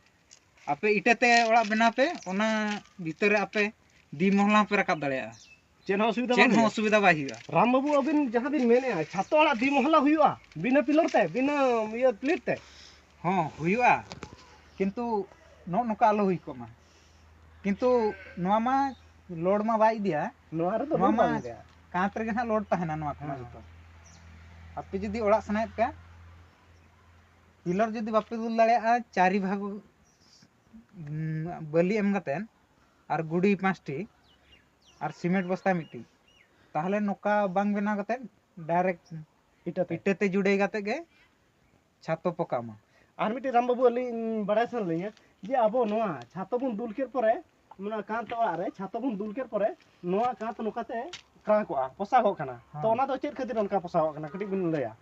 ᱟᱯᱮ ᱤᱴᱟᱹ ᱛᱮ ᱚᱲᱟᱜ ᱵᱮᱱᱟᱣ ᱯᱮ, ᱚᱱᱟ ᱵᱷᱤᱛᱟᱹᱨ ᱨᱮ ᱟᱯᱮ ᱫᱤ ᱢᱚᱦᱞᱟ ᱦᱚᱸᱯᱮ ᱨᱟᱠᱟᱵ ᱫᱟᱲᱮᱭᱟᱜᱼᱟ᱾ ᱪᱮᱫ ᱦᱚᱸ ᱚᱥᱩᱵᱤᱫᱷᱟ ᱪᱮᱫ ᱵᱟᱝ ᱦᱚᱸ ᱦᱩᱭᱩᱜᱼᱟ᱾ ᱚᱥᱩᱵᱤᱫᱷᱟ ᱵᱟᱭ ᱦᱩᱭᱩᱜᱼᱟ᱾ ᱨᱟᱢ ᱵᱟᱹᱵᱩ, ᱟᱹᱵᱤᱱ ᱡᱟᱦᱟᱸ ᱵᱤᱱ ᱢᱮᱱᱮᱫᱼᱟ, ᱪᱷᱟᱛᱚ ᱚᱲᱟᱜ ᱫᱤ ᱢᱚᱦᱞᱟ ᱦᱩᱭᱩᱜᱼᱟ, ᱵᱤᱱᱟᱹ ᱯᱤᱞᱚᱨ ᱛᱮ, ᱵᱤᱱᱟᱹ ᱤᱭᱟᱹ ᱯᱞᱮᱴ ᱛᱮ? ᱦᱚᱸ, ᱦᱩᱭᱩᱜᱼᱟ, ᱠᱤᱱᱛᱩ ᱱᱚᱜᱼᱚ ᱱᱚᱝᱠᱟ ᱟᱞᱚ ᱦᱩᱭ ᱠᱚᱜ ᱢᱟ᱾ ᱠᱤᱱᱛᱩ ᱱᱚᱣᱟ ᱢᱟ ᱞᱳᱰ ᱢᱟ ᱵᱟᱭ ᱤᱫᱤᱭᱟ᱾ ᱱᱚᱣᱟ ᱨᱮᱫᱚ ᱱᱚᱣᱟ ᱞᱳᱰ ᱢᱟ ᱵᱟᱝ ᱤᱫᱤᱭᱟ᱾ ᱠᱟᱸᱛ ᱨᱮᱜᱮ ᱱᱟᱦᱟᱜ ᱞᱳᱰ ᱛᱟᱦᱮᱱᱟ ᱱᱚᱣᱟ ᱠᱚᱢᱟ ᱦᱮᱸ᱾ ᱡᱚᱛᱚ᱾ ᱟᱯᱮ ᱡᱩᱫᱤ ᱚᱲᱟᱜ ᱥᱟᱱᱟᱭᱮᱫ ᱯᱮᱭᱟ, ᱯᱤᱞᱚᱨ ᱡᱩᱫᱤ ᱵᱟᱯᱮ ᱫᱩᱞ ᱫᱟᱲᱮᱭᱟᱜᱼᱟ, ᱪᱟᱨᱤ ᱵᱷᱟᱜᱽ, ᱩᱸ, ᱵᱟᱹᱞᱤ ᱮᱢ ᱠᱟᱛᱮᱫ ᱟᱨ ᱜᱩᱰᱤ ᱯᱟᱸᱪᱴᱤ ᱟᱨ ᱥᱤᱢᱮᱱᱴ ᱵᱚᱥᱛᱟ ᱢᱤᱫᱴᱤᱡ, ᱛᱟᱦᱚᱞᱮ ᱱᱚᱝᱠᱟ ᱵᱟᱝ ᱵᱮᱱᱟᱣ ᱠᱟᱛᱮᱫ ᱰᱟᱭᱨᱮᱠᱴ ᱤᱴᱟᱹ ᱛᱮ᱾ ᱤᱴᱟᱹ ᱛᱮ ᱡᱩᱲᱟᱹᱭ ᱠᱟᱛᱮᱫ ᱜᱮ ᱪᱷᱟᱛᱚ ᱯᱚᱠᱟᱜ ᱢᱟ᱾ ᱟᱨ ᱢᱤᱫᱴᱤᱡ ᱨᱟᱢ ᱵᱟᱹᱵᱩ, ᱟᱹᱞᱤᱧ ᱵᱟᱲᱟᱭ ᱥᱟᱱᱟ ᱞᱤᱧᱟ, ᱡᱮ ᱟᱵᱚ ᱱᱚᱣᱟ ᱪᱷᱟᱛᱚ ᱵᱚᱱ ᱫᱩᱞ ᱠᱮᱫ ᱯᱚᱨᱮ, ᱱᱚᱣᱟ ᱠᱟᱸᱛ ᱚᱲᱟᱜ ᱨᱮ ᱪᱷᱟᱛᱚ ᱵᱚᱱ ᱫᱩᱞ ᱠᱮᱫ ᱯᱚᱨᱮ ᱱᱚᱣᱟ ᱠᱟᱸᱛ ᱱᱚᱝᱠᱟᱛᱮ ᱠᱨᱟᱸᱠᱚᱜᱼᱟ, ᱯᱚᱥᱟᱜᱚᱜ ᱠᱟᱱᱟ᱾ ᱛᱚ ᱦᱮᱸ᱾ ᱚᱱᱟ ᱫᱚ ᱪᱮᱫ ᱠᱷᱟᱹᱛᱤᱨ ᱚᱱᱠᱟ ᱯᱚᱥᱟᱜᱚᱜ ᱠᱟᱱᱟ, ᱠᱟᱹᱴᱤᱡ ᱵᱤᱱ ᱞᱟᱹᱭᱟ?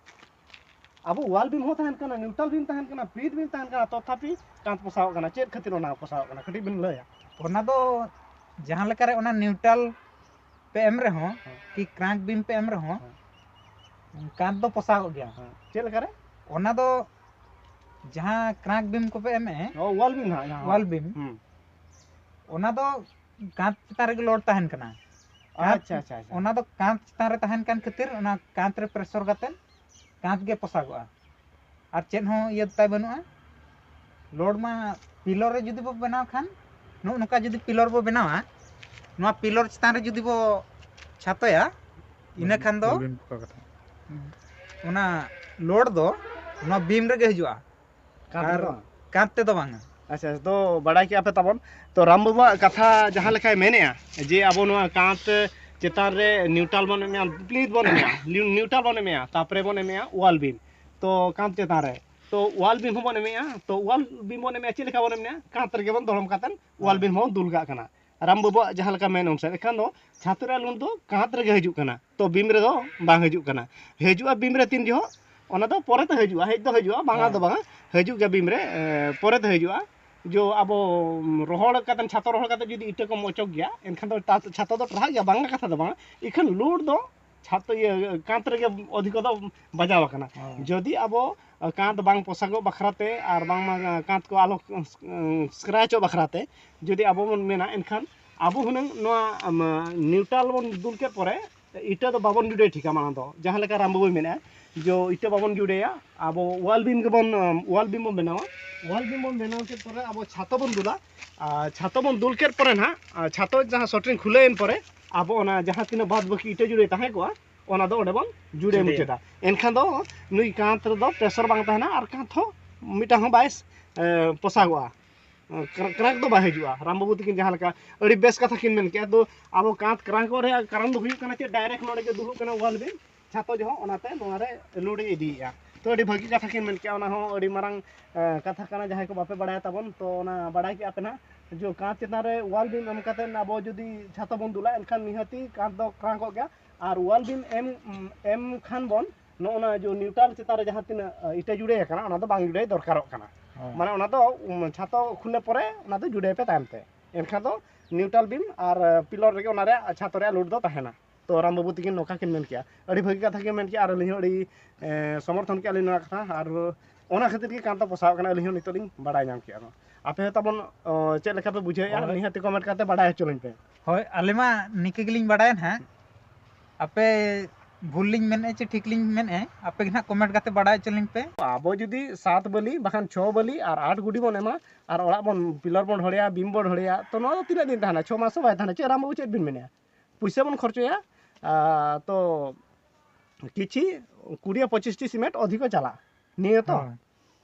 ᱟᱵᱚ ᱣᱟᱞ ᱵᱤᱢ ᱦᱚᱸ ᱛᱟᱦᱮᱱ ᱠᱟᱱᱟ, ᱱᱤᱭᱩᱴᱨᱟᱞ ᱵᱤᱢ ᱛᱟᱦᱮᱱ ᱠᱟᱱᱟ, ᱯᱞᱤᱛ ᱵᱤᱢ ᱛᱟᱦᱮᱱ ᱠᱟᱱᱟ, ᱛᱚᱛᱷᱟᱯᱤ ᱠᱟᱸᱛ ᱯᱚᱥᱟᱜᱚᱜ ᱠᱟᱱᱟ᱾ ᱪᱮᱫ ᱠᱷᱟᱹᱛᱤᱨ ᱚᱱᱟ ᱯᱚᱥᱟᱜᱚᱜ ᱠᱟᱱᱟ, ᱠᱟᱹᱴᱤᱡ ᱵᱤᱱ ᱞᱟᱹᱭᱟ? ᱚᱱᱟ ᱫᱚ ᱡᱟᱦᱟᱸ ᱞᱮᱠᱟᱨᱮ ᱚᱱᱟ ᱱᱤᱭᱩᱴᱨᱟᱞ ᱯᱮ ᱮᱢ ᱨᱮᱦᱚᱸ, ᱦᱮᱸ᱾ ᱠᱤ ᱠᱨᱟᱸᱠ ᱵᱤᱢ ᱯᱮ ᱮᱢ ᱨᱮᱦᱚᱸ, ᱦᱮᱸ᱾ ᱠᱟᱸᱛ ᱫᱚ ᱯᱚᱥᱟᱜᱚᱜ ᱜᱮᱭᱟ᱾ ᱦᱮᱸ᱾ ᱪᱮᱫ ᱞᱮᱠᱟᱨᱮ? ᱚᱱᱟ ᱫᱚ ᱡᱟᱦᱟᱸ ᱠᱨᱟᱸᱠ ᱵᱤᱢ ᱠᱚᱯᱮ ᱮᱢᱮᱜᱼᱟ, ᱚ, ᱣᱟᱞ ᱵᱤᱢ ᱱᱟᱦᱟᱜ, ᱡᱟᱦᱟᱸ ᱣᱟᱞ ᱵᱤᱢ, ᱦᱩᱸ᱾ ᱚᱱᱟ ᱫᱚ ᱠᱟᱸᱛ ᱪᱮᱛᱟᱱ ᱨᱮᱜᱮ ᱞᱳᱰ ᱛᱟᱦᱮᱱ ᱠᱟᱱᱟ᱾ ᱠᱟᱸᱛ, ᱟᱪᱪᱷᱟ, ᱟᱪᱪᱷᱟ, ᱟᱪᱪᱷᱟ᱾ ᱚᱱᱟ ᱫᱚ ᱠᱟᱸᱛ ᱪᱮᱛᱟᱱ ᱨᱮ ᱛᱟᱦᱮᱱ ᱠᱟᱱ ᱠᱷᱟᱹᱛᱤᱨ ᱚᱱᱟ ᱠᱟᱸᱛ ᱨᱮ ᱯᱨᱮᱥᱚᱨ ᱠᱟᱛᱮ ᱠᱟᱸᱛ ᱜᱮ ᱯᱚᱥᱟᱜᱚᱜᱼᱟ᱾ ᱟᱨ ᱪᱮᱫ ᱦᱚᱸ ᱤᱭᱟᱹ ᱛᱟᱭ ᱵᱟᱹᱱᱩᱜᱼᱟ᱾ ᱞᱳᱰ ᱢᱟ ᱯᱤᱞᱚᱨ ᱨᱮ ᱡᱩᱫᱤ ᱵᱚ ᱵᱮᱱᱟᱣ ᱠᱷᱟᱱ, ᱱᱚᱜᱼᱚ ᱱᱚᱝᱠᱟ ᱡᱩᱫᱤ ᱯᱤᱞᱚᱨ ᱵᱚ ᱵᱮᱱᱟᱣᱟ, ᱱᱚᱣᱟ ᱯᱤᱞᱚᱨ ᱪᱮᱛᱟᱱ ᱨᱮ ᱡᱩᱫᱤ ᱵᱚ ᱪᱷᱟᱛᱚᱭᱟ, ᱤᱱᱟᱹ ᱠᱷᱟᱱ ᱫᱚ ᱵᱤᱢ ᱯᱚᱠᱟ ᱠᱟᱛᱮ᱾ ᱚᱱᱟ ᱞᱳᱰ ᱫᱚ ᱱᱚᱣᱟ ᱵᱤᱢ ᱨᱮᱜᱮ ᱦᱤᱡᱩᱜᱼᱟ᱾ ᱠᱟᱸᱛ ᱟᱨ ᱨᱮᱫᱚ ᱵᱟᱝ? ᱠᱟᱸᱛ ᱛᱮᱫᱚ ᱵᱟᱝᱟ᱾ ᱟᱪᱪᱷᱟ, ᱛᱚ ᱵᱟᱲᱟᱭ ᱠᱮᱜᱼᱟ ᱯᱮ ᱛᱟᱵᱚᱱ᱾ ᱛᱚ ᱨᱟᱢ ᱵᱟᱵᱩᱣᱟᱜ ᱠᱟᱛᱷᱟ ᱡᱟᱦᱟᱸ ᱞᱮᱠᱟᱭ ᱢᱮᱱᱮᱜᱼᱟ ᱡᱮ ᱟᱵᱚ ᱱᱚᱣᱟ ᱠᱟᱸᱛ ᱪᱮᱛᱟᱱ ᱨᱮ ᱱᱤᱭᱩᱴᱨᱟᱞ ᱵᱚᱱ ᱮᱢᱮᱜᱼᱟ, ᱯᱞᱤᱛ ᱵᱚᱱ ᱮᱢᱮᱜᱼᱟ, ᱱᱤᱭᱩᱴᱨᱟᱞ ᱵᱚᱱ ᱮᱢᱮᱜᱼᱟ, ᱛᱟᱯᱚᱨᱮ ᱵᱚᱱ ᱮᱢᱮᱜᱼᱟ ᱣᱟᱞ ᱵᱤᱢ᱾ ᱛᱚ ᱠᱟᱸᱛ ᱪᱮᱛᱟᱱ ᱨᱮ, ᱛᱚ ᱣᱟᱞ ᱵᱤᱢ ᱦᱚᱸᱵᱚᱱ ᱮᱢᱮᱜᱼᱟ᱾ ᱛᱚ ᱣᱟᱞ ᱵᱤᱢ ᱵᱚᱱ ᱮᱢᱮᱜᱼᱟ, ᱪᱮᱫ ᱞᱮᱠᱟ ᱵᱚᱱ ᱮᱢᱮᱜᱼᱟ? ᱠᱟᱸᱛ ᱨᱮᱜᱮ ᱵᱚᱱ ᱫᱚᱲᱚᱢ ᱠᱟᱛᱮᱫ ᱣᱟᱞ ᱵᱤᱢ ᱦᱚᱸ ᱫᱩᱞ ᱠᱟᱜ ᱠᱟᱱᱟ᱾ ᱨᱟᱢ ᱵᱟᱹᱵᱩᱣᱟᱜ ᱡᱟᱦᱟᱸ ᱞᱮᱠᱟ ᱢᱮᱱ ᱚᱱᱩᱥᱟᱨ, ᱮᱱᱠᱷᱟᱱ ᱫᱚ ᱪᱷᱟᱛᱚ ᱨᱮᱭᱟᱜ ᱞᱳᱰ ᱫᱚ ᱠᱟᱸᱛ ᱨᱮᱜᱮ ᱦᱤᱡᱩᱜ ᱠᱟᱱᱟ, ᱛᱚ ᱵᱤᱢ ᱨᱮᱫᱚ ᱵᱟᱝ ᱦᱤᱡᱩᱜ ᱠᱟᱱᱟ᱾ ᱦᱤᱡᱩᱜᱼᱟ ᱵᱤᱢ ᱨᱮ ᱛᱤᱱ ᱡᱚᱦᱚᱜ, ᱚᱱᱟ ᱫᱚ ᱯᱚᱨᱮᱛᱮ ᱦᱤᱡᱩᱜᱼᱟ, ᱦᱮᱡ ᱫᱚ ᱦᱤᱡᱩᱜᱼᱟ, ᱵᱟᱝᱟ ᱦᱮᱸ᱾ ᱫᱚ ᱵᱟᱝᱟ, ᱦᱤᱡᱩᱜ ᱜᱮᱭᱟ ᱵᱤᱢ ᱨᱮ, ᱮ, ᱯᱚᱨᱮᱛᱮ ᱦᱤᱡᱩᱜᱼᱟ᱾ ᱡᱚ ᱟᱵᱚ, ᱩᱢ, ᱨᱚᱦᱚᱲ ᱠᱟᱛᱮ, ᱪᱷᱟᱛᱚ ᱨᱚᱦᱚᱲ ᱠᱟᱛᱮ ᱡᱩᱫᱤ ᱤᱴᱟᱹ ᱠᱚᱢ ᱚᱪᱚᱜ ᱜᱮᱭᱟ, ᱮᱱᱠᱷᱟᱱ ᱫᱚ ᱪᱷᱟ-, ᱪᱷᱟᱛᱚ ᱫᱚ ᱴᱟᱨᱦᱟᱜ ᱜᱮᱭᱟ, ᱵᱟᱝᱟ ᱠᱟᱛᱷᱟ ᱫᱚ ᱵᱟᱝᱟ, ᱤᱠᱷᱟᱹᱱ ᱞᱳᱰ ᱫᱚ ᱪᱷᱟᱛᱚ, ᱤᱭᱟᱹ, ᱠᱟᱸᱛ ᱨᱮᱜᱮ ᱚᱫᱷᱤᱠᱚ ᱫᱚ ᱵᱟᱡᱟᱣ ᱟᱠᱟᱱᱟ᱾ ᱦᱮᱸ᱾ ᱡᱩᱫᱤ ᱟᱵᱚ ᱠᱟᱸᱛ ᱵᱟᱝ ᱯᱚᱥᱟᱜᱚᱜ ᱵᱟᱠᱷᱨᱟ ᱛᱮ ᱟᱨ ᱵᱟᱝᱢᱟ ᱠᱟᱸᱛ ᱠᱚ ᱟᱞᱚ scratchᱚᱜ ᱵᱟᱠᱷᱨᱟ ᱛᱮ ᱡᱩᱫᱤ ᱟᱵᱚ ᱵᱚᱱ ᱢᱮᱱᱟ, ᱮᱱᱠᱷᱟᱱ ᱟᱵᱚ ᱦᱩᱱᱟᱹᱝ ᱱᱚᱣᱟ, ᱟᱢ, ᱱᱤᱭᱩᱴᱨᱟᱞ ᱵᱚᱱ ᱫᱩᱞ ᱠᱮᱫ ᱯᱚᱨᱮ ᱤᱴᱟᱹ ᱫᱚ ᱵᱟᱵᱚᱱ ᱡᱩᱰᱟᱹᱭ ᱴᱷᱤᱠᱟ᱾ ᱢᱟᱲᱟᱝ ᱫᱚ ᱡᱟᱦᱟᱸ ᱞᱮᱠᱟ ᱨᱟᱢ ᱵᱟᱹᱵᱩᱭ ᱢᱮᱱᱮᱫᱼᱟ, ᱡᱚ ᱤᱴᱟᱹ ᱵᱟᱵᱚᱱ ᱡᱩᱰᱟᱹᱭᱟ, ᱟᱵᱚ ᱣᱟᱞ ᱵᱤᱢ ᱜᱮᱵᱚᱱ, ᱟᱢ, ᱣᱟᱞ ᱵᱤᱢ ᱵᱚᱱ ᱵᱮᱱᱟᱣᱟ᱾ ᱣᱟᱞ ᱵᱤᱢ ᱵᱚᱱ ᱵᱮᱱᱟᱣ ᱠᱮᱫ ᱯᱚᱨᱮ ᱟᱵᱚ ᱪᱷᱟᱛᱚ ᱵᱚᱱ ᱫᱩᱞᱟ᱾ ᱟᱨ ᱪᱷᱟᱛᱚ ᱵᱚᱱ ᱫᱩᱞ ᱠᱮᱫ ᱯᱚᱨᱮ ᱱᱟᱦᱟᱜ, ᱟᱨ ᱪᱷᱟᱛᱚ ᱡᱟᱦᱟᱸ ᱥᱚᱴᱨᱤᱝ ᱠᱷᱩᱞᱟᱹᱣᱮᱱ ᱯᱚᱨᱮ ᱟᱵᱚ ᱚᱱᱟ ᱡᱟᱦᱟᱸ ᱛᱤᱱᱟᱹᱜ ᱵᱟᱫ ᱵᱟᱹᱠᱤ ᱤᱴᱟᱹ ᱡᱩᱰᱟᱹᱭ ᱛᱟᱦᱮᱸ ᱠᱚᱜᱼᱟ, ᱚᱱᱟ ᱫᱚ ᱚᱸᱰᱮ ᱵᱚᱱ ᱡᱩᱰᱟᱹ ᱡᱩᱰᱟᱹᱭᱟ᱾ ᱢᱩᱪᱟᱹᱫᱟ᱾ ᱮᱱᱠᱷᱟᱱ ᱫᱚ ᱱᱩᱭ ᱠᱟᱸᱛ ᱨᱮᱫᱚ ᱯᱨᱮᱥᱚᱨ ᱵᱟᱝ ᱛᱟᱦᱮᱱᱟ ᱟᱨ ᱠᱟᱸᱛ ᱦᱚᱸ ᱢᱤᱫᱴᱟᱝ ᱦᱚᱸ ᱵᱟᱭ, ᱮ, ᱯᱚᱥᱟᱜᱚᱜᱼᱟ᱾ ᱠᱨᱟ-, ᱠᱨᱟᱸᱠ ᱫᱚ ᱵᱟᱭ ᱦᱤᱡᱩᱜᱼᱟ᱾ ᱨᱟᱢ ᱵᱟᱹᱵᱩ ᱛᱟᱹᱠᱤᱱ ᱡᱟᱦᱟᱸ ᱞᱮᱠᱟ ᱟᱹᱰᱤ ᱵᱮᱥ ᱠᱟᱛᱷᱟ ᱠᱤᱱ ᱢᱮᱱ ᱠᱮᱜᱼᱟ᱾ ᱛᱚ ᱟᱵᱚ ᱠᱟᱸᱛ ᱠᱨᱟᱸᱠᱚᱜ ᱨᱮᱭᱟᱜ ᱠᱟᱨᱚᱱ ᱫᱚ ᱦᱩᱭᱩᱜ ᱠᱟᱱᱟ ᱪᱮᱫ? ᱰᱟᱭᱨᱮᱠᱴ ᱱᱚᱰᱮ ᱜᱮ ᱫᱩᱞᱩᱜ ᱠᱟᱱᱟ ᱣᱟᱞ ᱵᱤᱢ, ᱪᱷᱟᱛᱚ ᱡᱚᱦᱚᱜ ᱚᱱᱟᱛᱮ ᱱᱚᱣᱟ ᱨᱮ ᱞᱳᱰ ᱮ ᱤᱫᱤᱭᱮᱫᱼᱟ᱾ ᱛᱚ, ᱟᱹᱰᱤ ᱵᱷᱟᱹᱜᱤ ᱠᱟᱛᱷᱟ ᱠᱤᱱ ᱢᱮᱱ ᱠᱮᱜᱼᱟ᱾ ᱚᱱᱟ ᱦᱚᱸ ᱟᱹᱰᱤ ᱢᱟᱨᱟᱝ, ᱮ, ᱠᱟᱛᱷᱟ ᱠᱟᱱᱟ᱾ ᱡᱟᱦᱟᱸᱭ ᱠᱚ ᱵᱟᱯᱮ ᱵᱟᱲᱟᱭᱟ ᱛᱟᱵᱚᱱ, ᱛᱚ ᱚᱱᱟ ᱵᱟᱲᱟᱭ ᱠᱮᱜᱼᱟ ᱯᱮ ᱱᱟᱦᱟᱜ, ᱡᱮ ᱠᱟᱸᱛ ᱪᱮᱛᱟᱱ ᱨᱮ wall beam ᱮᱢ ᱠᱟᱛᱮ ᱟᱵᱚ ᱡᱩᱫᱤ ᱪᱷᱟᱛᱚ ᱵᱚᱱ ᱫᱩᱞᱟ, ᱮᱱᱠᱷᱟᱱ ᱱᱤᱦᱟᱹᱛᱤ ᱠᱟᱸᱛ ᱫᱚ ᱠᱨᱟᱝᱠᱚᱜ ᱜᱮᱭᱟ᱾ ᱟᱨ wall beam ᱮᱢ, ᱮᱢ ᱠᱷᱟᱱ ᱵᱚᱱ, ᱱᱚᱜᱼᱚ ᱱᱟ ᱡᱮ neutral ᱪᱮᱛᱟᱱ ᱨᱮ ᱡᱟᱦᱟᱸ ᱛᱤᱱᱟᱹᱜ, ᱮ, ᱤᱴᱟᱹ ᱡᱩᱲᱟᱹᱭ ᱟᱠᱟᱱᱟ, ᱚᱱᱟ ᱫᱚ ᱵᱟᱝ ᱡᱩᱲᱟᱹᱭ ᱫᱚᱨᱠᱟᱨᱚᱜ ᱠᱟᱱᱟ᱾ ᱦᱮᱸ᱾ ᱢᱟᱱᱮ ᱚᱱᱟ ᱫᱚ, ᱩᱢ, ᱪᱷᱟᱛᱚ ᱠᱷᱩᱞᱟᱹ ᱯᱚᱨᱮ ᱚᱱᱟ ᱫᱚ ᱡᱩᱲᱟᱹᱭ ᱯᱮ ᱛᱟᱭᱚᱢ ᱛᱮ᱾ ᱮᱱᱠᱷᱟᱱ ᱫᱚ neutral beam ᱟᱨ, ᱮ, pillar ᱨᱮᱜᱮ ᱚᱱᱟ ᱨᱮᱭᱟᱜ ᱪᱷᱟᱛᱚ ᱨᱮᱭᱟᱜ load ᱫᱚ ᱛᱟᱦᱮᱱᱟ᱾ ᱛᱚ ᱨᱟᱢ ᱵᱟᱹᱵᱩ ᱛᱤᱠᱤᱱ ᱱᱚᱝᱠᱟ ᱠᱤᱱ ᱢᱮᱱ ᱠᱮᱜᱼᱟ᱾ ᱟᱹᱰᱤ ᱵᱷᱟᱹᱜᱤ ᱠᱟᱛᱷᱟ ᱠᱤᱱ ᱢᱮᱱ ᱠᱮᱜᱼᱟ, ᱟᱨ ᱟᱹᱞᱤᱧ ᱦᱚᱸ ᱟᱹᱰᱤ, ᱮ, ᱥᱚᱢᱚᱨᱛᱷᱚᱱ ᱠᱮᱜᱼᱟ ᱞᱤᱧ ᱱᱚᱣᱟ ᱠᱟᱛᱷᱟ, ᱟᱨ ᱚᱱᱟ ᱠᱷᱟᱹᱛᱤᱨ ᱜᱮ ᱠᱟᱱᱛᱚ ᱯᱚᱥᱟᱣ ᱠᱟᱱᱟ, ᱟᱹᱞᱤᱧ ᱦᱚᱸ ᱱᱤᱛᱚᱜ ᱞᱤᱧ ᱵᱟᱲᱟᱭ ᱧᱟᱢ ᱠᱮᱜᱼᱟ᱾ ᱟᱯᱮ ᱦᱚᱸ ᱛᱟᱵᱚᱱ, ᱚ, ᱪᱮᱫ ᱞᱮᱠᱟ ᱯᱮ ᱵᱩᱡᱷᱟᱹᱣᱮᱜᱼᱟ? ᱦᱳᱭ᱾ ᱱᱤᱦᱟᱹᱛ comment ᱠᱟᱛᱮ ᱵᱟᱲᱟᱭ ᱦᱚᱪᱚ ᱞᱤᱧ ᱯᱮ᱾ ᱦᱳᱭ, ᱟᱞᱮ ᱢᱟ ᱱᱤᱝᱠᱟᱹ ᱜᱮᱞᱤᱧ ᱵᱟᱲᱟᱭᱟ ᱱᱟᱦᱟᱜ᱾ ᱟᱯᱮ ᱵᱷᱩᱞ ᱞᱤᱧ ᱢᱮᱱᱮᱫᱼᱟ ᱪᱮ ᱴᱷᱤᱠ ᱞᱤᱧ ᱢᱮᱱᱮᱫᱼᱟ, ᱟᱯᱮ ᱜᱮ ᱱᱟᱦᱟᱜ comment ᱠᱟᱛᱮ ᱵᱟᱲᱟᱭ ᱦᱚᱪᱚ ᱞᱤᱧ ᱯᱮ᱾ ᱟᱵᱚ ᱡᱩᱫᱤ ᱥᱟᱛ ᱵᱟᱹᱞᱤ ᱵᱟᱠᱷᱟᱱ ᱪᱷᱚ ᱵᱟᱹᱞᱤ ᱟᱨ ᱟᱴ ᱜᱩᱰᱤ ᱵᱚᱱ ᱮᱢᱟ, ᱟᱨ ᱚᱲᱟᱜ ᱵᱚᱱ pillar ᱵᱚᱱ ᱰᱷᱚᱲᱮᱭᱟ, beam ᱵᱚᱱ ᱰᱷᱚᱲᱮᱭᱟ, ᱛᱚ ᱱᱚᱣᱟ ᱫᱚ ᱛᱤᱱᱟᱹᱜ ᱫᱤᱱ ᱛᱟᱦᱮᱱᱟ? ᱪᱷᱚ ᱢᱟᱥ ᱦᱚᱸ ᱵᱟᱭ ᱛᱟᱦᱮᱱᱟ᱾ ᱪᱮᱫ ᱨᱟᱢ ᱵᱟᱹᱵᱩ, ᱪᱮᱫ ᱵᱤᱱ ᱢᱮᱱᱮᱫᱼᱟ? ᱯᱩᱭᱥᱟᱹ ᱵᱚᱱ ᱠᱷᱚᱨᱪᱚᱭᱟ, ᱟ, ᱛᱚ ᱠᱤᱪᱷᱤ ᱠᱩᱲᱤ ᱯᱚᱸᱪᱤᱥᱴᱤ cement ᱚᱫᱷᱤᱠᱚ ᱪᱟᱞᱟᱜᱼᱟ᱾ ᱱᱤᱭᱟᱹ ᱛᱚ ᱦᱳᱭ᱾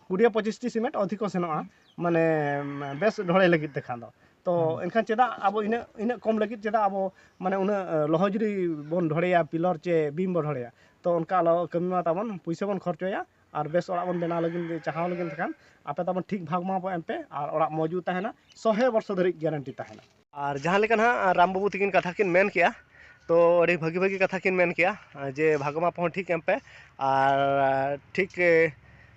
ᱠᱩᱲᱤ ᱯᱚᱸᱪᱤᱥᱴᱤ cement ᱚᱫᱷᱤᱠᱚ ᱥᱮᱱᱚᱜᱼᱟ, ᱢᱟᱱᱮ, ᱵᱮᱥ ᱰᱷᱚᱲᱮ ᱞᱟᱹᱜᱤᱫ ᱛᱮᱠᱷᱟᱱ ᱫᱚ᱾ ᱛᱚ ᱦᱩᱸ᱾ ᱮᱱᱠᱷᱟᱱ ᱪᱮᱫᱟᱜ ᱟᱵᱚ ᱤᱱᱟᱹᱜ, ᱤᱱᱟᱹᱜ ᱠᱚᱢ ᱞᱟᱹᱜᱤᱫ ᱪᱮᱫᱟᱜ ᱟᱵᱚ, ᱢᱟᱱᱮ, ᱩᱱᱟᱹᱜ, ᱮ, ᱞᱚᱦᱚᱡᱩᱨᱤ ᱵᱚᱱ ᱰᱷᱚᱲᱮᱭᱟ, pillar ᱪᱮ beam ᱵᱚᱱ ᱰᱷᱚᱲᱮᱭᱟ? ᱛᱚ ᱚᱱᱠᱟ ᱟᱞᱚ ᱠᱟᱹᱢᱤ ᱢᱟ ᱛᱟᱵᱚᱱ, ᱯᱩᱭᱥᱟᱹ ᱵᱚᱱ ᱠᱷᱚᱨᱪᱚᱭᱟ ᱟᱨ ᱵᱮᱥ ᱚᱲᱟᱜ ᱵᱚᱱ ᱵᱮᱱᱟᱣ ᱞᱟᱹᱜᱤᱫ, ᱪᱟᱦᱟᱣ ᱞᱟᱹᱜᱤᱫ ᱛᱮᱠᱷᱟᱱ ᱟᱯᱮ ᱛᱟᱵᱚᱱ ᱴᱷᱤᱠ ᱵᱷᱟᱜᱽ ᱢᱟᱯ ᱮᱢ ᱯᱮ ᱟᱨ ᱚᱲᱟᱜ ᱢᱚᱡᱽᱵᱩᱛ ᱛᱟᱦᱮᱱᱟ, ᱥᱚᱦᱮ ᱵᱚᱨᱥᱚ ᱫᱷᱟᱹᱨᱤᱡ guarantee ᱛᱟᱦᱮᱱᱟ᱾ ᱟᱨ ᱡᱟᱦᱟᱸ ᱞᱮᱠᱟ ᱱᱟᱦᱟᱜ ᱨᱟᱢ ᱵᱟᱹᱵᱩ ᱛᱤᱠᱤᱱ ᱠᱟᱛᱷᱟ ᱠᱤᱱ ᱢᱮᱱ ᱠᱮᱜᱼᱟ, ᱛᱚ ᱟᱹᱰᱤ ᱵᱷᱟᱹᱜᱤ ᱵᱷᱟᱹᱜᱤ ᱠᱟᱛᱷᱟ ᱠᱤᱱ ᱢᱮᱱ ᱠᱮᱜᱼᱟ, ᱡᱮ ᱵᱷᱟᱜᱽ ᱢᱟᱯ ᱦᱚᱸ ᱴᱷᱤᱠ ᱮᱢ ᱯᱮ, ᱟᱨ ᱴᱷᱤᱠ, ᱮ,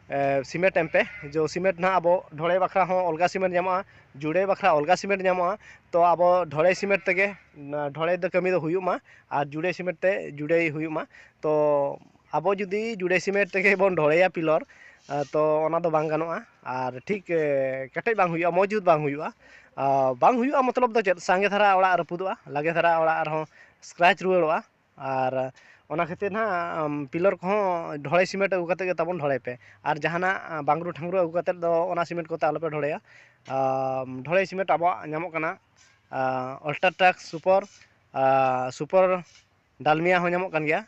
ᱮ, cement ᱮᱢ ᱯᱮ᱾ ᱡᱚ cement ᱱᱟᱦᱟᱜ ᱟᱵᱚ ᱰᱷᱚᱲᱮ ᱵᱟᱠᱷᱨᱟ ᱦᱚᱸ ᱚᱞᱜᱟ cement ᱧᱟᱢᱚᱜᱼᱟ, ᱡᱩᱲᱟᱹᱭ ᱵᱟᱠᱷᱨᱟ ᱚᱞᱜᱟ cement ᱧᱟᱢᱚᱜᱼᱟ᱾ ᱛᱚ ᱟᱵᱚ ᱰᱷᱚᱲᱮ cement ᱛᱮᱜᱮ, ᱚᱱᱟ ᱰᱷᱚᱲᱮ ᱫᱚ ᱠᱟᱹᱢᱤ ᱫᱚ ᱦᱩᱭᱩᱜ ᱢᱟ, ᱟᱨ ᱡᱩᱲᱟᱹᱭ cement ᱛᱮ ᱡᱩᱲᱟᱹᱭ ᱦᱩᱭᱩᱜ ᱢᱟ᱾ ᱛᱚ ᱟᱵᱚ ᱡᱩᱫᱤ ᱡᱩᱲᱟᱹᱭ cement ᱛᱮᱜᱮ ᱵᱚᱱ ᱰᱷᱚᱲᱮᱭᱟ pillar, ᱟ, ᱛᱚ ᱚᱱᱟ ᱫᱚ ᱵᱟᱝ ᱜᱟᱱᱚᱜᱼᱟ, ᱟᱨ ᱴᱷᱤᱠ, ᱮ, ᱠᱮᱴᱮᱡ ᱵᱟᱝ ᱦᱩᱭᱩᱜᱼᱟ, ᱢᱚᱡᱽᱵᱩᱛ ᱵᱟᱝ ᱦᱩᱭᱩᱜᱼᱟ᱾ ᱟ, ᱵᱟᱝ ᱦᱩᱭᱩᱜᱼᱟ ᱢᱚᱛᱞᱚᱵ ᱫᱚ ᱪᱮᱫ, ᱥᱟᱸᱜᱮ ᱫᱷᱟᱨᱟ ᱚᱲᱟᱜ ᱨᱟᱹᱯᱩᱫᱚᱜᱼᱟ, ᱞᱟᱜᱮ ᱫᱷᱟᱨᱟ ᱚᱲᱟᱜ ᱨᱮᱦᱚᱸ scratch ᱨᱩᱣᱟᱹᱲᱚᱜᱼᱟ᱾ ᱟᱨ ᱚᱱᱟ ᱠᱷᱟᱹᱛᱤᱨ ᱱᱟᱦᱟᱜ, ᱟᱢ, pillar ᱠᱚᱦᱚᱸ ᱰᱷᱚᱲᱮ cement ᱟᱹᱜᱩ ᱠᱟᱛᱮ ᱜᱮ ᱛᱟᱵᱚᱱ ᱰᱷᱚᱲᱮ ᱯᱮ᱾ ᱟᱨ ᱡᱟᱦᱟᱱᱟᱜ, ᱟ, ᱵᱟᱝᱨᱩ ᱴᱷᱟᱝᱨᱩ ᱟᱹᱜᱩ ᱠᱟᱛᱮ ᱫᱚ ᱚᱱᱟ cement ᱠᱚᱛᱮ ᱟᱞᱚᱯᱮ ᱰᱷᱚᱲᱮᱭᱟ᱾ ᱟᱢ, ᱰᱷᱚᱲᱮ cement ᱟᱵᱚᱣᱟᱜ ᱧᱟᱢᱚᱜ ᱠᱟᱱᱟ, ᱟ, Ultratech Super, ᱟ, Super Dalmia ᱦᱚᱸ ᱧᱟᱢᱚᱜ ᱠᱟᱱ ᱜᱮᱭᱟ,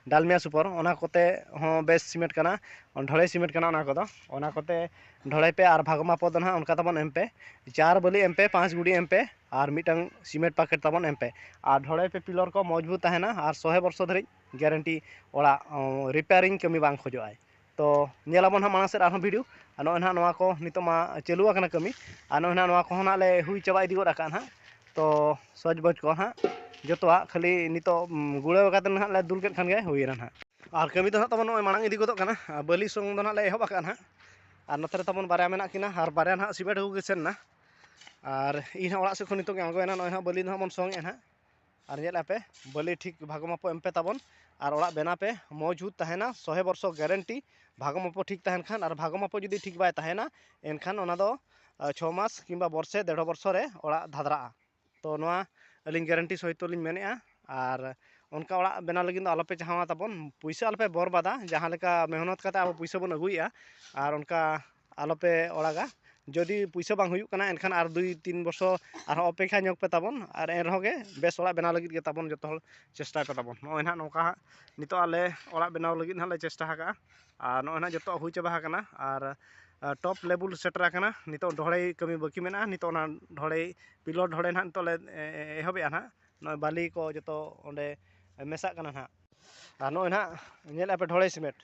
Dalmia Super, ᱚᱱᱟ ᱠᱚᱛᱮ ᱦᱚᱸ ᱵᱮᱥ cement ᱠᱟᱱᱟ, ᱰᱷᱚᱲᱮ cement ᱠᱟᱱᱟ ᱚᱱᱟ ᱠᱚᱫᱚ᱾ ᱚᱱᱟ ᱠᱚᱛᱮ ᱰᱷᱚᱲᱮ ᱯᱮ ᱟᱨ ᱵᱷᱟᱜᱽ ᱢᱟᱯ ᱫᱚ ᱱᱟᱦᱟᱜ ᱚᱱᱠᱟ ᱛᱟᱵᱚᱱ ᱮᱢ ᱯᱮ, ᱪᱟᱨ ᱵᱟᱹᱞᱤ ᱮᱢ ᱯᱮ, ᱯᱟᱸᱪ ᱜᱩᱰᱤ ᱮᱢ ᱯᱮ, ᱟᱨ ᱢᱤᱫᱴᱟᱝ cement packet ᱛᱟᱵᱚᱱ ᱮᱢ ᱯᱮ᱾ ᱟᱨ ᱰᱷᱚᱲᱮ ᱯᱮ pillar ᱠᱚ ᱢᱚᱡᱽᱵᱩᱛ ᱛᱟᱦᱮᱱᱟ ᱟᱨ ᱥᱚᱦᱮ ᱵᱚᱨᱥᱚ ᱫᱷᱟᱹᱨᱤᱡ guarantee ᱚᱲᱟᱜ, ᱚ, repairing ᱠᱟᱹᱢᱤ ᱵᱟᱝ ᱠᱷᱚᱡᱚᱜᱼᱟᱭ᱾ ᱛᱚ ᱧᱮᱞ ᱟᱵᱚᱱ ᱦᱟᱸᱜ ᱢᱟᱲᱟᱝ ᱥᱮᱫ ᱟᱨᱦᱚᱸ ᱵᱷᱤᱰᱤᱭᱳ᱾ ᱟᱨ ᱱᱚᱜᱼᱚᱭ ᱱᱟᱦᱟᱜ ᱱᱚᱣᱟ ᱠᱚ ᱱᱤᱛᱚᱜ ᱢᱟ ᱪᱟᱹᱞᱩ ᱟᱠᱟᱱᱟ ᱠᱟᱹᱢᱤ, ᱟᱨ ᱱᱚᱜᱼᱚᱭ ᱱᱟᱦᱟᱜ ᱱᱚᱣᱟ ᱠᱚᱦᱚᱸ ᱱᱟᱦᱟᱜ ᱞᱮ ᱦᱩᱭ ᱪᱟᱵᱟ ᱤᱫᱤ ᱜᱚᱫ ᱟᱠᱟᱫᱼᱟ ᱱᱟᱦᱟᱜ᱾ ᱛᱚ ᱥᱚᱡᱽ ᱵᱚᱡᱽ ᱠᱚ ᱱᱟᱦᱟᱜ ᱡᱚᱛᱚᱣᱟᱜ ᱠᱷᱟᱹᱞᱤ ᱱᱤᱛᱚᱜ, ᱩᱢ, ᱜᱩᱲᱟᱹᱣ ᱠᱟᱛᱮ ᱱᱟᱦᱟᱜ ᱞᱮ ᱫᱩᱞ ᱠᱮᱫ ᱠᱷᱟᱱ ᱜᱮ ᱦᱩᱭᱮᱱᱟ ᱱᱟᱦᱟᱜ᱾ ᱟᱨ ᱠᱟᱹᱢᱤ ᱫᱚ ᱱᱟᱦᱟᱜ ᱛᱟᱵᱚᱱ ᱱᱚᱜᱼᱚᱭ ᱢᱟᱲᱟᱝ ᱤᱫᱤ ᱜᱚᱫᱚᱜ ᱠᱟᱱᱟ, ᱟᱨ ᱵᱟᱹᱞᱤ ᱥᱚᱝ ᱫᱚ ᱱᱟᱦᱟᱜ ᱞᱮ ᱮᱦᱚᱵ ᱟᱠᱟᱫᱼᱟ ᱱᱟᱦᱟᱜ᱾ ᱟᱨ ᱱᱚᱛᱮ ᱨᱮ ᱛᱟᱵᱚᱱ ᱵᱟᱨᱭᱟ ᱢᱮᱱᱟᱜ ᱠᱤᱱᱟ, ᱟᱨ ᱵᱟᱨᱭᱟ ᱱᱟᱦᱟᱜ ᱥᱤᱢᱮᱱᱴ ᱟᱹᱜᱩ ᱜᱮ ᱥᱮᱱ ᱮᱱᱟ᱾ ᱟᱨ ᱤᱧ ᱦᱚᱸ ᱚᱲᱟᱜ ᱥᱮᱫ ᱠᱷᱚᱱ ᱱᱤᱛᱚᱜ ᱜᱮ ᱟᱬᱜᱚᱭᱮᱱᱟ᱾ ᱱᱚᱜᱼᱚᱭ ᱱᱟᱦᱟᱜ ᱵᱟᱹᱞᱤ ᱫᱚ ᱱᱟᱦᱟᱜ ᱵᱚᱱ ᱥᱚᱝ ᱮᱫᱼᱟ ᱱᱟᱦᱟᱜ᱾ ᱟᱨ ᱧᱮᱞᱮᱫᱼᱟ ᱯᱮ, ᱵᱟᱹᱞᱤ ᱴᱷᱤᱠ ᱵᱷᱟᱜᱚ ᱢᱟᱯᱚ ᱮᱢ ᱯᱮ ᱛᱟᱵᱚᱱ, ᱟᱨ ᱚᱲᱟᱜ ᱵᱮᱱᱟᱣ ᱯᱮ, ᱢᱚᱡᱽᱵᱩᱛ ᱛᱟᱦᱮᱱᱟ, ᱥᱚᱭ ᱵᱚᱨᱥᱚ ᱜᱮᱨᱮᱱᱴᱤ᱾ ᱵᱷᱟᱜᱚ ᱢᱟᱯᱚ ᱴᱷᱤᱠ ᱛᱟᱦᱮᱱ ᱠᱷᱟᱱ, ᱟᱨ ᱵᱷᱟᱜᱚ ᱢᱟᱯᱚ ᱡᱩᱫᱤ ᱴᱷᱤᱠ ᱵᱟᱭ ᱛᱟᱦᱮᱱᱟ, ᱮᱱᱠᱷᱟᱱ ᱚᱱᱟ ᱫᱚ, ᱟ, ᱪᱷᱚ ᱢᱟᱥ ᱠᱤᱝᱵᱟ ᱵᱚᱨᱥᱮ, ᱰᱮᱲᱦᱚ ᱵᱚᱨᱥᱚ ᱨᱮ ᱚᱲᱟᱜ ᱫᱷᱟᱫᱽᱨᱟᱜᱼᱟ᱾ ᱛᱚ ᱱᱚᱣᱟ ᱟᱹᱞᱤᱧ ᱜᱮᱨᱮᱱᱴᱤ ᱥᱚᱦᱤᱛ ᱞᱤᱧ ᱢᱮᱱᱮᱫᱼᱟ᱾ ᱟᱨ ᱚᱱᱠᱟ ᱚᱲᱟᱜ ᱵᱮᱱᱟᱣ ᱞᱟᱹᱜᱤᱫ ᱫᱚ ᱟᱞᱚᱯᱮ ᱪᱟᱦᱟᱣᱟ ᱛᱟᱵᱚᱱ, ᱯᱩᱭᱥᱟᱹ ᱟᱞᱚᱯᱮ ᱵᱚᱨᱵᱟᱫᱟ, ᱡᱟᱦᱟᱸ ᱞᱮᱠᱟ ᱢᱮᱦᱱᱚᱛ ᱠᱟᱛᱮ ᱟᱵᱚ ᱯᱩᱭᱥᱟᱹ ᱵᱚᱱ ᱟᱹᱜᱩᱭᱮᱫᱼᱟ, ᱟᱨ ᱚᱱᱠᱟ ᱟᱞᱚᱯᱮ ᱚᱲᱟᱜᱟ᱾ ᱡᱩᱫᱤ ᱯᱩᱭᱥᱟᱹ ᱵᱟᱝ ᱦᱩᱭᱩᱜ ᱠᱟᱱᱟ, ᱮᱱᱠᱷᱟᱱ ᱟᱨ ᱫᱩᱭ ᱛᱤᱱ ᱵᱚᱨᱥᱚ ᱟᱨᱦᱚᱸ ᱚᱯᱮᱠᱷᱟ ᱧᱚᱜ ᱯᱮ ᱛᱟᱵᱚᱱ, ᱟᱨ ᱮᱱ ᱨᱮᱦᱚᱸ ᱜᱮ ᱵᱮᱥ ᱚᱲᱟᱜ ᱵᱮᱱᱟᱣ ᱞᱟᱹᱜᱤᱫ ᱜᱮ ᱛᱟᱵᱚᱱ ᱡᱚᱛᱚ ᱦᱚᱲ ᱪᱮᱥᱴᱟᱭ ᱯᱮ ᱛᱟᱵᱚᱱ᱾ ᱱᱚᱜᱼᱚᱭ ᱱᱟᱦᱟᱜ ᱱᱚᱝᱠᱟ ᱦᱟᱸᱜ ᱱᱤᱛᱚᱜ ᱟᱞᱮ ᱚᱲᱟᱜ ᱵᱮᱱᱟᱣ ᱞᱟᱹᱜᱤᱫ ᱱᱟᱦᱟᱜ ᱞᱮ ᱪᱮᱥᱴᱟ ᱟᱠᱟᱜᱼᱟ᱾ ᱟᱨ ᱱᱚᱜᱼᱚᱭ ᱱᱟᱦᱟᱜ ᱡᱚᱛᱚᱣᱟᱜ ᱦᱩᱭ ᱪᱟᱵᱟ ᱟᱠᱟᱱᱟ, ᱟᱨ, ᱟᱨ top level ᱥᱮᱴᱮᱨ ᱟᱠᱟᱱᱟ᱾ ᱱᱤᱛᱚᱜ ᱰᱷᱚᱲᱟᱭ ᱠᱟᱹᱢᱤ ᱵᱟᱹᱠᱤ ᱢᱮᱱᱟᱜᱼᱟ᱾ ᱱᱤᱛᱚᱜ ᱚᱱᱟ ᱰᱷᱚᱲᱟᱭ, ᱯᱤᱞᱚᱨ ᱰᱷᱚᱲᱟᱭ ᱱᱟᱦᱟᱜ ᱱᱤᱛᱚᱜ ᱞᱮ, ᱮ, ᱮ, ᱮᱦᱚᱵᱮᱜᱼᱟ ᱱᱟᱦᱟᱜ᱾ ᱱᱚᱜᱼᱚᱭ ᱵᱟᱞᱤ ᱠᱚ ᱡᱚᱛᱚ ᱚᱸᱰᱮ ᱢᱮᱥᱟᱜ ᱠᱟᱱᱟ ᱱᱟᱦᱟᱜ᱾ ᱟᱨ ᱱᱚᱜᱼᱚᱭ ᱱᱟᱦᱟᱜ ᱧᱮᱞᱮᱫᱼᱟ ᱯᱮ ᱰᱷᱚᱲᱟᱭ ᱥᱤᱢᱮᱱᱴ᱾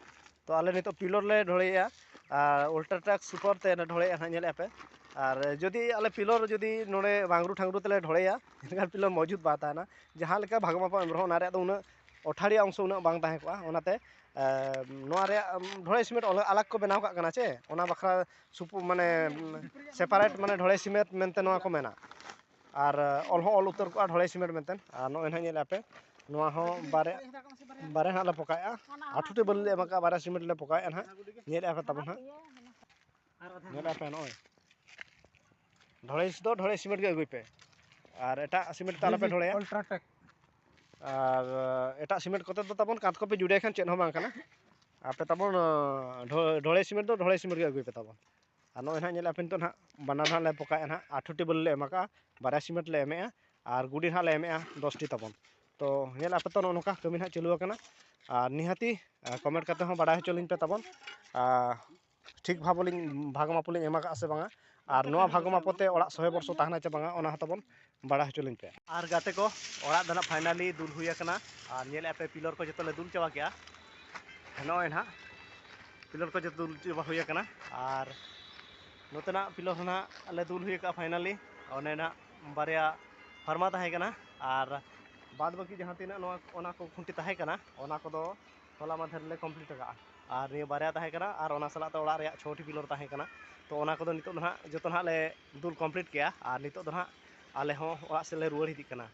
ᱛᱚ ᱟᱞᱮ ᱱᱤᱛᱚᱜ ᱯᱤᱞᱚᱨ ᱞᱮ ᱰᱷᱚᱲᱟᱭᱮᱜᱼᱟ, ᱟᱨ Ultratech Super ᱛᱮ ᱞᱮ ᱰᱷᱚᱲᱟᱭᱮᱜᱼᱟ ᱱᱟᱦᱟᱜ, ᱧᱮᱞᱮᱫᱼᱟ ᱯᱮ᱾ ᱟᱨ ᱡᱩᱫᱤ ᱟᱞᱮ ᱯᱤᱞᱚᱨ ᱡᱩᱫᱤ ᱱᱚᱰᱮ ᱵᱟᱝᱨᱩ ᱴᱷᱟᱝᱨᱩ ᱛᱮᱞᱮ ᱰᱷᱚᱲᱟᱭᱟ, ᱮᱱᱠᱷᱟᱱ ᱯᱤᱞᱚᱨ ᱢᱚᱡᱩᱛ ᱵᱟᱝ ᱛᱟᱦᱮᱱᱟ᱾ ᱡᱟᱦᱟᱸ ᱞᱮᱠᱟ ᱵᱷᱟᱜᱚ ᱢᱟᱯᱟ ᱮᱢ ᱨᱮᱦᱚᱸ ᱚᱱᱟ ᱨᱮᱭᱟᱜ ᱫᱚ ᱩᱱᱟᱹᱜ ᱚᱴᱷᱟᱲᱤᱭᱟᱹ ᱚᱝᱥᱚ ᱩᱱᱟᱹᱜ ᱵᱟᱝ ᱛᱟᱦᱮᱸ ᱠᱚᱜᱼᱟ᱾ ᱚᱱᱟᱛᱮ, ᱮ, ᱱᱚᱣᱟ ᱨᱮᱭᱟᱜ, ᱩᱢ, ᱰᱷᱚᱲᱟᱭ ᱥᱤᱢᱮᱱᱴ ᱟᱞᱟ-, ᱟᱞᱟᱜᱽ ᱠᱚ ᱵᱮᱱᱟᱣ ᱠᱟᱜ ᱠᱟᱱᱟ ᱪᱮ, ᱚᱱᱟ ᱵᱟᱠᱷᱨᱟ ᱥᱩᱯᱩ-, ᱢᱟᱱᱮ, ᱩᱢ, separate ᱢᱟᱱᱮ ᱰᱷᱚᱲᱟᱭ ᱥᱤᱢᱮᱱᱴ ᱢᱮᱱᱛᱮ ᱱᱚᱣᱟ ᱠᱚ ᱢᱮᱱᱟ᱾ ᱟᱨ, ᱮ, ᱚᱞ ᱦᱚᱸ ᱚᱞ ᱩᱛᱟᱹᱨ ᱠᱚᱜᱼᱟ ᱰᱷᱚᱲᱟᱭ ᱥᱤᱢᱮᱱᱴ ᱢᱮᱱᱛᱮ᱾ ᱟᱨ ᱱᱚᱜᱼᱚᱭ ᱱᱟᱦᱟᱜ ᱧᱮᱞᱮᱫᱼᱟ ᱯᱮ, ᱱᱚᱣᱟ ᱦᱚᱸ ᱵᱟᱨᱭᱟ, ᱵᱟᱨᱭᱟ ᱱᱟᱦᱟᱜ ᱞᱮ ᱯᱚᱠᱟᱭᱮᱫᱼᱟ᱾ ᱟᱴᱷᱨᱚᱴᱤ ᱵᱟᱹᱞᱤ ᱞᱮ ᱮᱢ ᱟᱠᱟᱫᱼᱟ, ᱵᱟᱨᱭᱟ ᱥᱤᱢᱮᱱᱴ ᱞᱮ ᱯᱚᱠᱟᱭᱮᱫᱼᱟ ᱱᱟᱦᱟᱜ᱾ ᱧᱮᱞᱮᱫᱼᱟ ᱯᱮ ᱛᱟᱵᱚᱱ ᱱᱟᱦᱟᱜ᱾ ᱧᱮᱞᱮᱫᱼᱟ ᱯᱮ ᱱᱚᱜᱼᱚᱭ᱾ ᱰᱷᱚᱲᱟᱭ ᱫᱚ ᱰᱷᱚᱲᱟᱭ ᱥᱤᱢᱮᱱᱴ ᱜᱮ ᱟᱹᱜᱩᱭ ᱯᱮ᱾ ᱟᱨ ᱮᱴᱟᱜ ᱥᱤᱢᱮᱱᱴ ᱛᱮ ᱟᱞᱚᱯᱮ ᱰᱷᱚᱲᱟᱭᱟ᱾ Ultratech᱾ ᱟᱨ, ᱮᱴᱟᱜ ᱥᱤᱢᱮᱱᱴ ᱠᱚᱛᱮ ᱫᱚ ᱛᱟᱵᱚᱱ ᱠᱟᱸᱛ ᱠᱚᱯᱮ ᱡᱩᱲᱟᱹᱭ ᱠᱷᱟᱱ ᱪᱮᱫ ᱦᱚᱸ ᱵᱟᱝ ᱠᱟᱱᱟ᱾ ᱟᱯᱮ ᱛᱟᱵᱚᱱ, ᱰᱷᱚ-, ᱰᱷᱚᱲᱟᱭ ᱥᱤᱢᱮᱱᱴ ᱫᱚ ᱰᱷᱚᱲᱟᱭ ᱥᱤᱢᱮᱱᱴ ᱜᱮ ᱟᱹᱜᱩᱭ ᱯᱮ ᱛᱟᱵᱚᱱ᱾ ᱟᱨ ᱱᱚᱜᱼᱚᱭ ᱱᱟᱦᱟᱜ ᱧᱮᱞᱮᱫᱼᱟ ᱯᱮ ᱱᱤᱛᱚᱜ ᱱᱟᱦᱟᱜ ᱵᱟᱱᱟᱨ ᱱᱟᱦᱟᱜ ᱞᱮ ᱯᱚᱠᱟᱭᱮᱫᱼᱟ ᱱᱟᱦᱟᱜ, ᱟᱴᱷᱨᱚᱴᱤ ᱵᱟᱹᱞᱤ ᱞᱮ ᱮᱢ ᱟᱠᱟᱫᱼᱟ, ᱵᱟᱨᱭᱟ ᱥᱤᱢᱮᱱᱴ ᱞᱮ ᱮᱢᱮᱜᱼᱟ, ᱫᱚᱥᱴᱤ ᱛᱟᱵᱚᱱ᱾ ᱛᱚ ᱧᱮᱞᱮᱫᱼᱟ ᱯᱮ ᱛᱚ ᱱᱚᱜᱼᱚ ᱱᱚᱝᱠᱟ ᱠᱟᱹᱢᱤ ᱱᱟᱦᱟᱜ ᱪᱟᱹᱞᱩ ᱟᱠᱟᱱᱟ᱾ ᱟᱨ ᱱᱤᱦᱟᱹᱛᱤ, ᱟ, comment ᱠᱟᱛᱮ ᱦᱚᱸ ᱵᱟᱲᱟᱭ ᱦᱚᱪᱚ ᱞᱤᱧ ᱯᱮ ᱛᱟᱵᱚᱱ᱾ ᱟᱨ ᱴᱷᱤᱠ ᱵᱷᱟᱵᱽ ᱞᱤᱧ, ᱵᱷᱟᱜᱽ ᱢᱟᱯ ᱞᱤᱧ ᱮᱢ ᱟᱠᱟᱫᱼᱟ ᱥᱮ ᱵᱟᱝᱟ, ᱟᱨ ᱱᱚᱣᱟ ᱵᱷᱟᱜᱽ ᱢᱟᱯᱚ ᱛᱮ ᱚᱲᱟᱜ ᱥᱚᱭ ᱵᱚᱨᱥᱚ ᱛᱟᱦᱮᱱᱟ ᱪᱮ ᱵᱟᱝᱟ, ᱚᱱᱟ ᱦᱚᱸ ᱛᱟᱵᱚᱱ ᱵᱟᱲᱟᱭ ᱦᱚᱪᱚ ᱞᱤᱧ ᱯᱮ᱾ ᱟᱨ ᱜᱟᱛᱮ ᱠᱚ, ᱚᱲᱟᱜ ᱫᱚ ᱱᱟᱜ finally ᱫᱩᱞ ᱦᱩᱭ ᱟᱠᱟᱱᱟ᱾ ᱟᱨ ᱧᱮᱞᱮᱫᱼᱟ ᱯᱮ, ᱯᱤᱞᱚᱨ ᱠᱚ ᱡᱚᱛᱚ ᱞᱮ ᱫᱩᱞ ᱪᱟᱵᱟ ᱠᱮᱜᱼᱟ᱾ ᱱᱚᱜᱼᱚᱭ ᱱᱟᱦᱟᱜ ᱯᱤᱞᱟᱨ ᱠᱚ ᱡᱚᱛᱚ ᱫᱩᱞ ᱪᱟᱵᱟ ᱦᱩᱭ ᱟᱠᱟᱱᱟ᱾ ᱟᱨ ᱱᱚᱛᱮᱱᱟᱜ ᱯᱤᱞᱟᱨ ᱦᱚᱸ ᱱᱟᱦᱟᱜ ᱞᱮ ᱫᱩᱞ ᱦᱩᱭ ᱟᱠᱟᱫᱼᱟ ᱯᱷᱟᱭᱱᱟᱞᱤ᱾ ᱚᱱᱮᱱᱟᱜ ᱵᱟᱨᱭᱟ ᱯᱷᱟᱨᱢᱟ ᱛᱟᱦᱮᱸ ᱠᱟᱱᱟ, ᱟᱨ ᱵᱟᱫᱽ ᱵᱟᱹᱠᱤ ᱡᱟᱦᱟᱸ ᱛᱤᱱᱟᱹᱜ ᱱᱚᱣᱟ, ᱚᱱᱟ ᱠᱚ ᱠᱷᱩᱱᱴᱤ ᱛᱟᱦᱮᱸ ᱠᱟᱱᱟ, ᱚᱱᱟ ᱠᱚᱫᱚ ᱦᱚᱞᱟ ᱢᱟᱫᱷᱮᱨ ᱞᱮ ᱠᱚᱢᱯᱞᱤᱴ ᱟᱠᱟᱫᱼᱟ᱾ ᱟᱨ ᱱᱤᱭᱟᱹ ᱵᱟᱨᱭᱟ ᱛᱟᱦᱮᱸ ᱠᱟᱱᱟ, ᱟᱨ ᱚᱱᱟ ᱥᱟᱞᱟᱜ ᱛᱮ ᱚᱲᱟᱜ ᱨᱮᱭᱟᱜ ᱪᱷᱚᱴᱤ ᱯᱤᱞᱟᱨ ᱛᱟᱦᱮᱸ ᱠᱟᱱᱟ᱾ ᱛᱚ, ᱚᱱᱟ ᱠᱚᱫᱚ ᱱᱤᱛᱚᱜ ᱫᱚ ᱱᱟᱦᱟᱜ ᱡᱚᱛᱚ ᱱᱟᱦᱟᱜ ᱞᱮ ᱫᱩᱞ ᱠᱚᱢᱯᱞᱤᱴ ᱠᱮᱜᱼᱟ, ᱟᱨ ᱱᱤᱛᱚᱜ ᱫᱚ ᱱᱟᱦᱟᱜ ᱟᱞᱮ ᱦᱚᱸ ᱚᱲᱟᱜ ᱥᱮᱫ ᱞᱮ ᱨᱩᱣᱟᱹᱲ ᱤᱫᱤᱜ ᱠᱟᱱᱟ᱾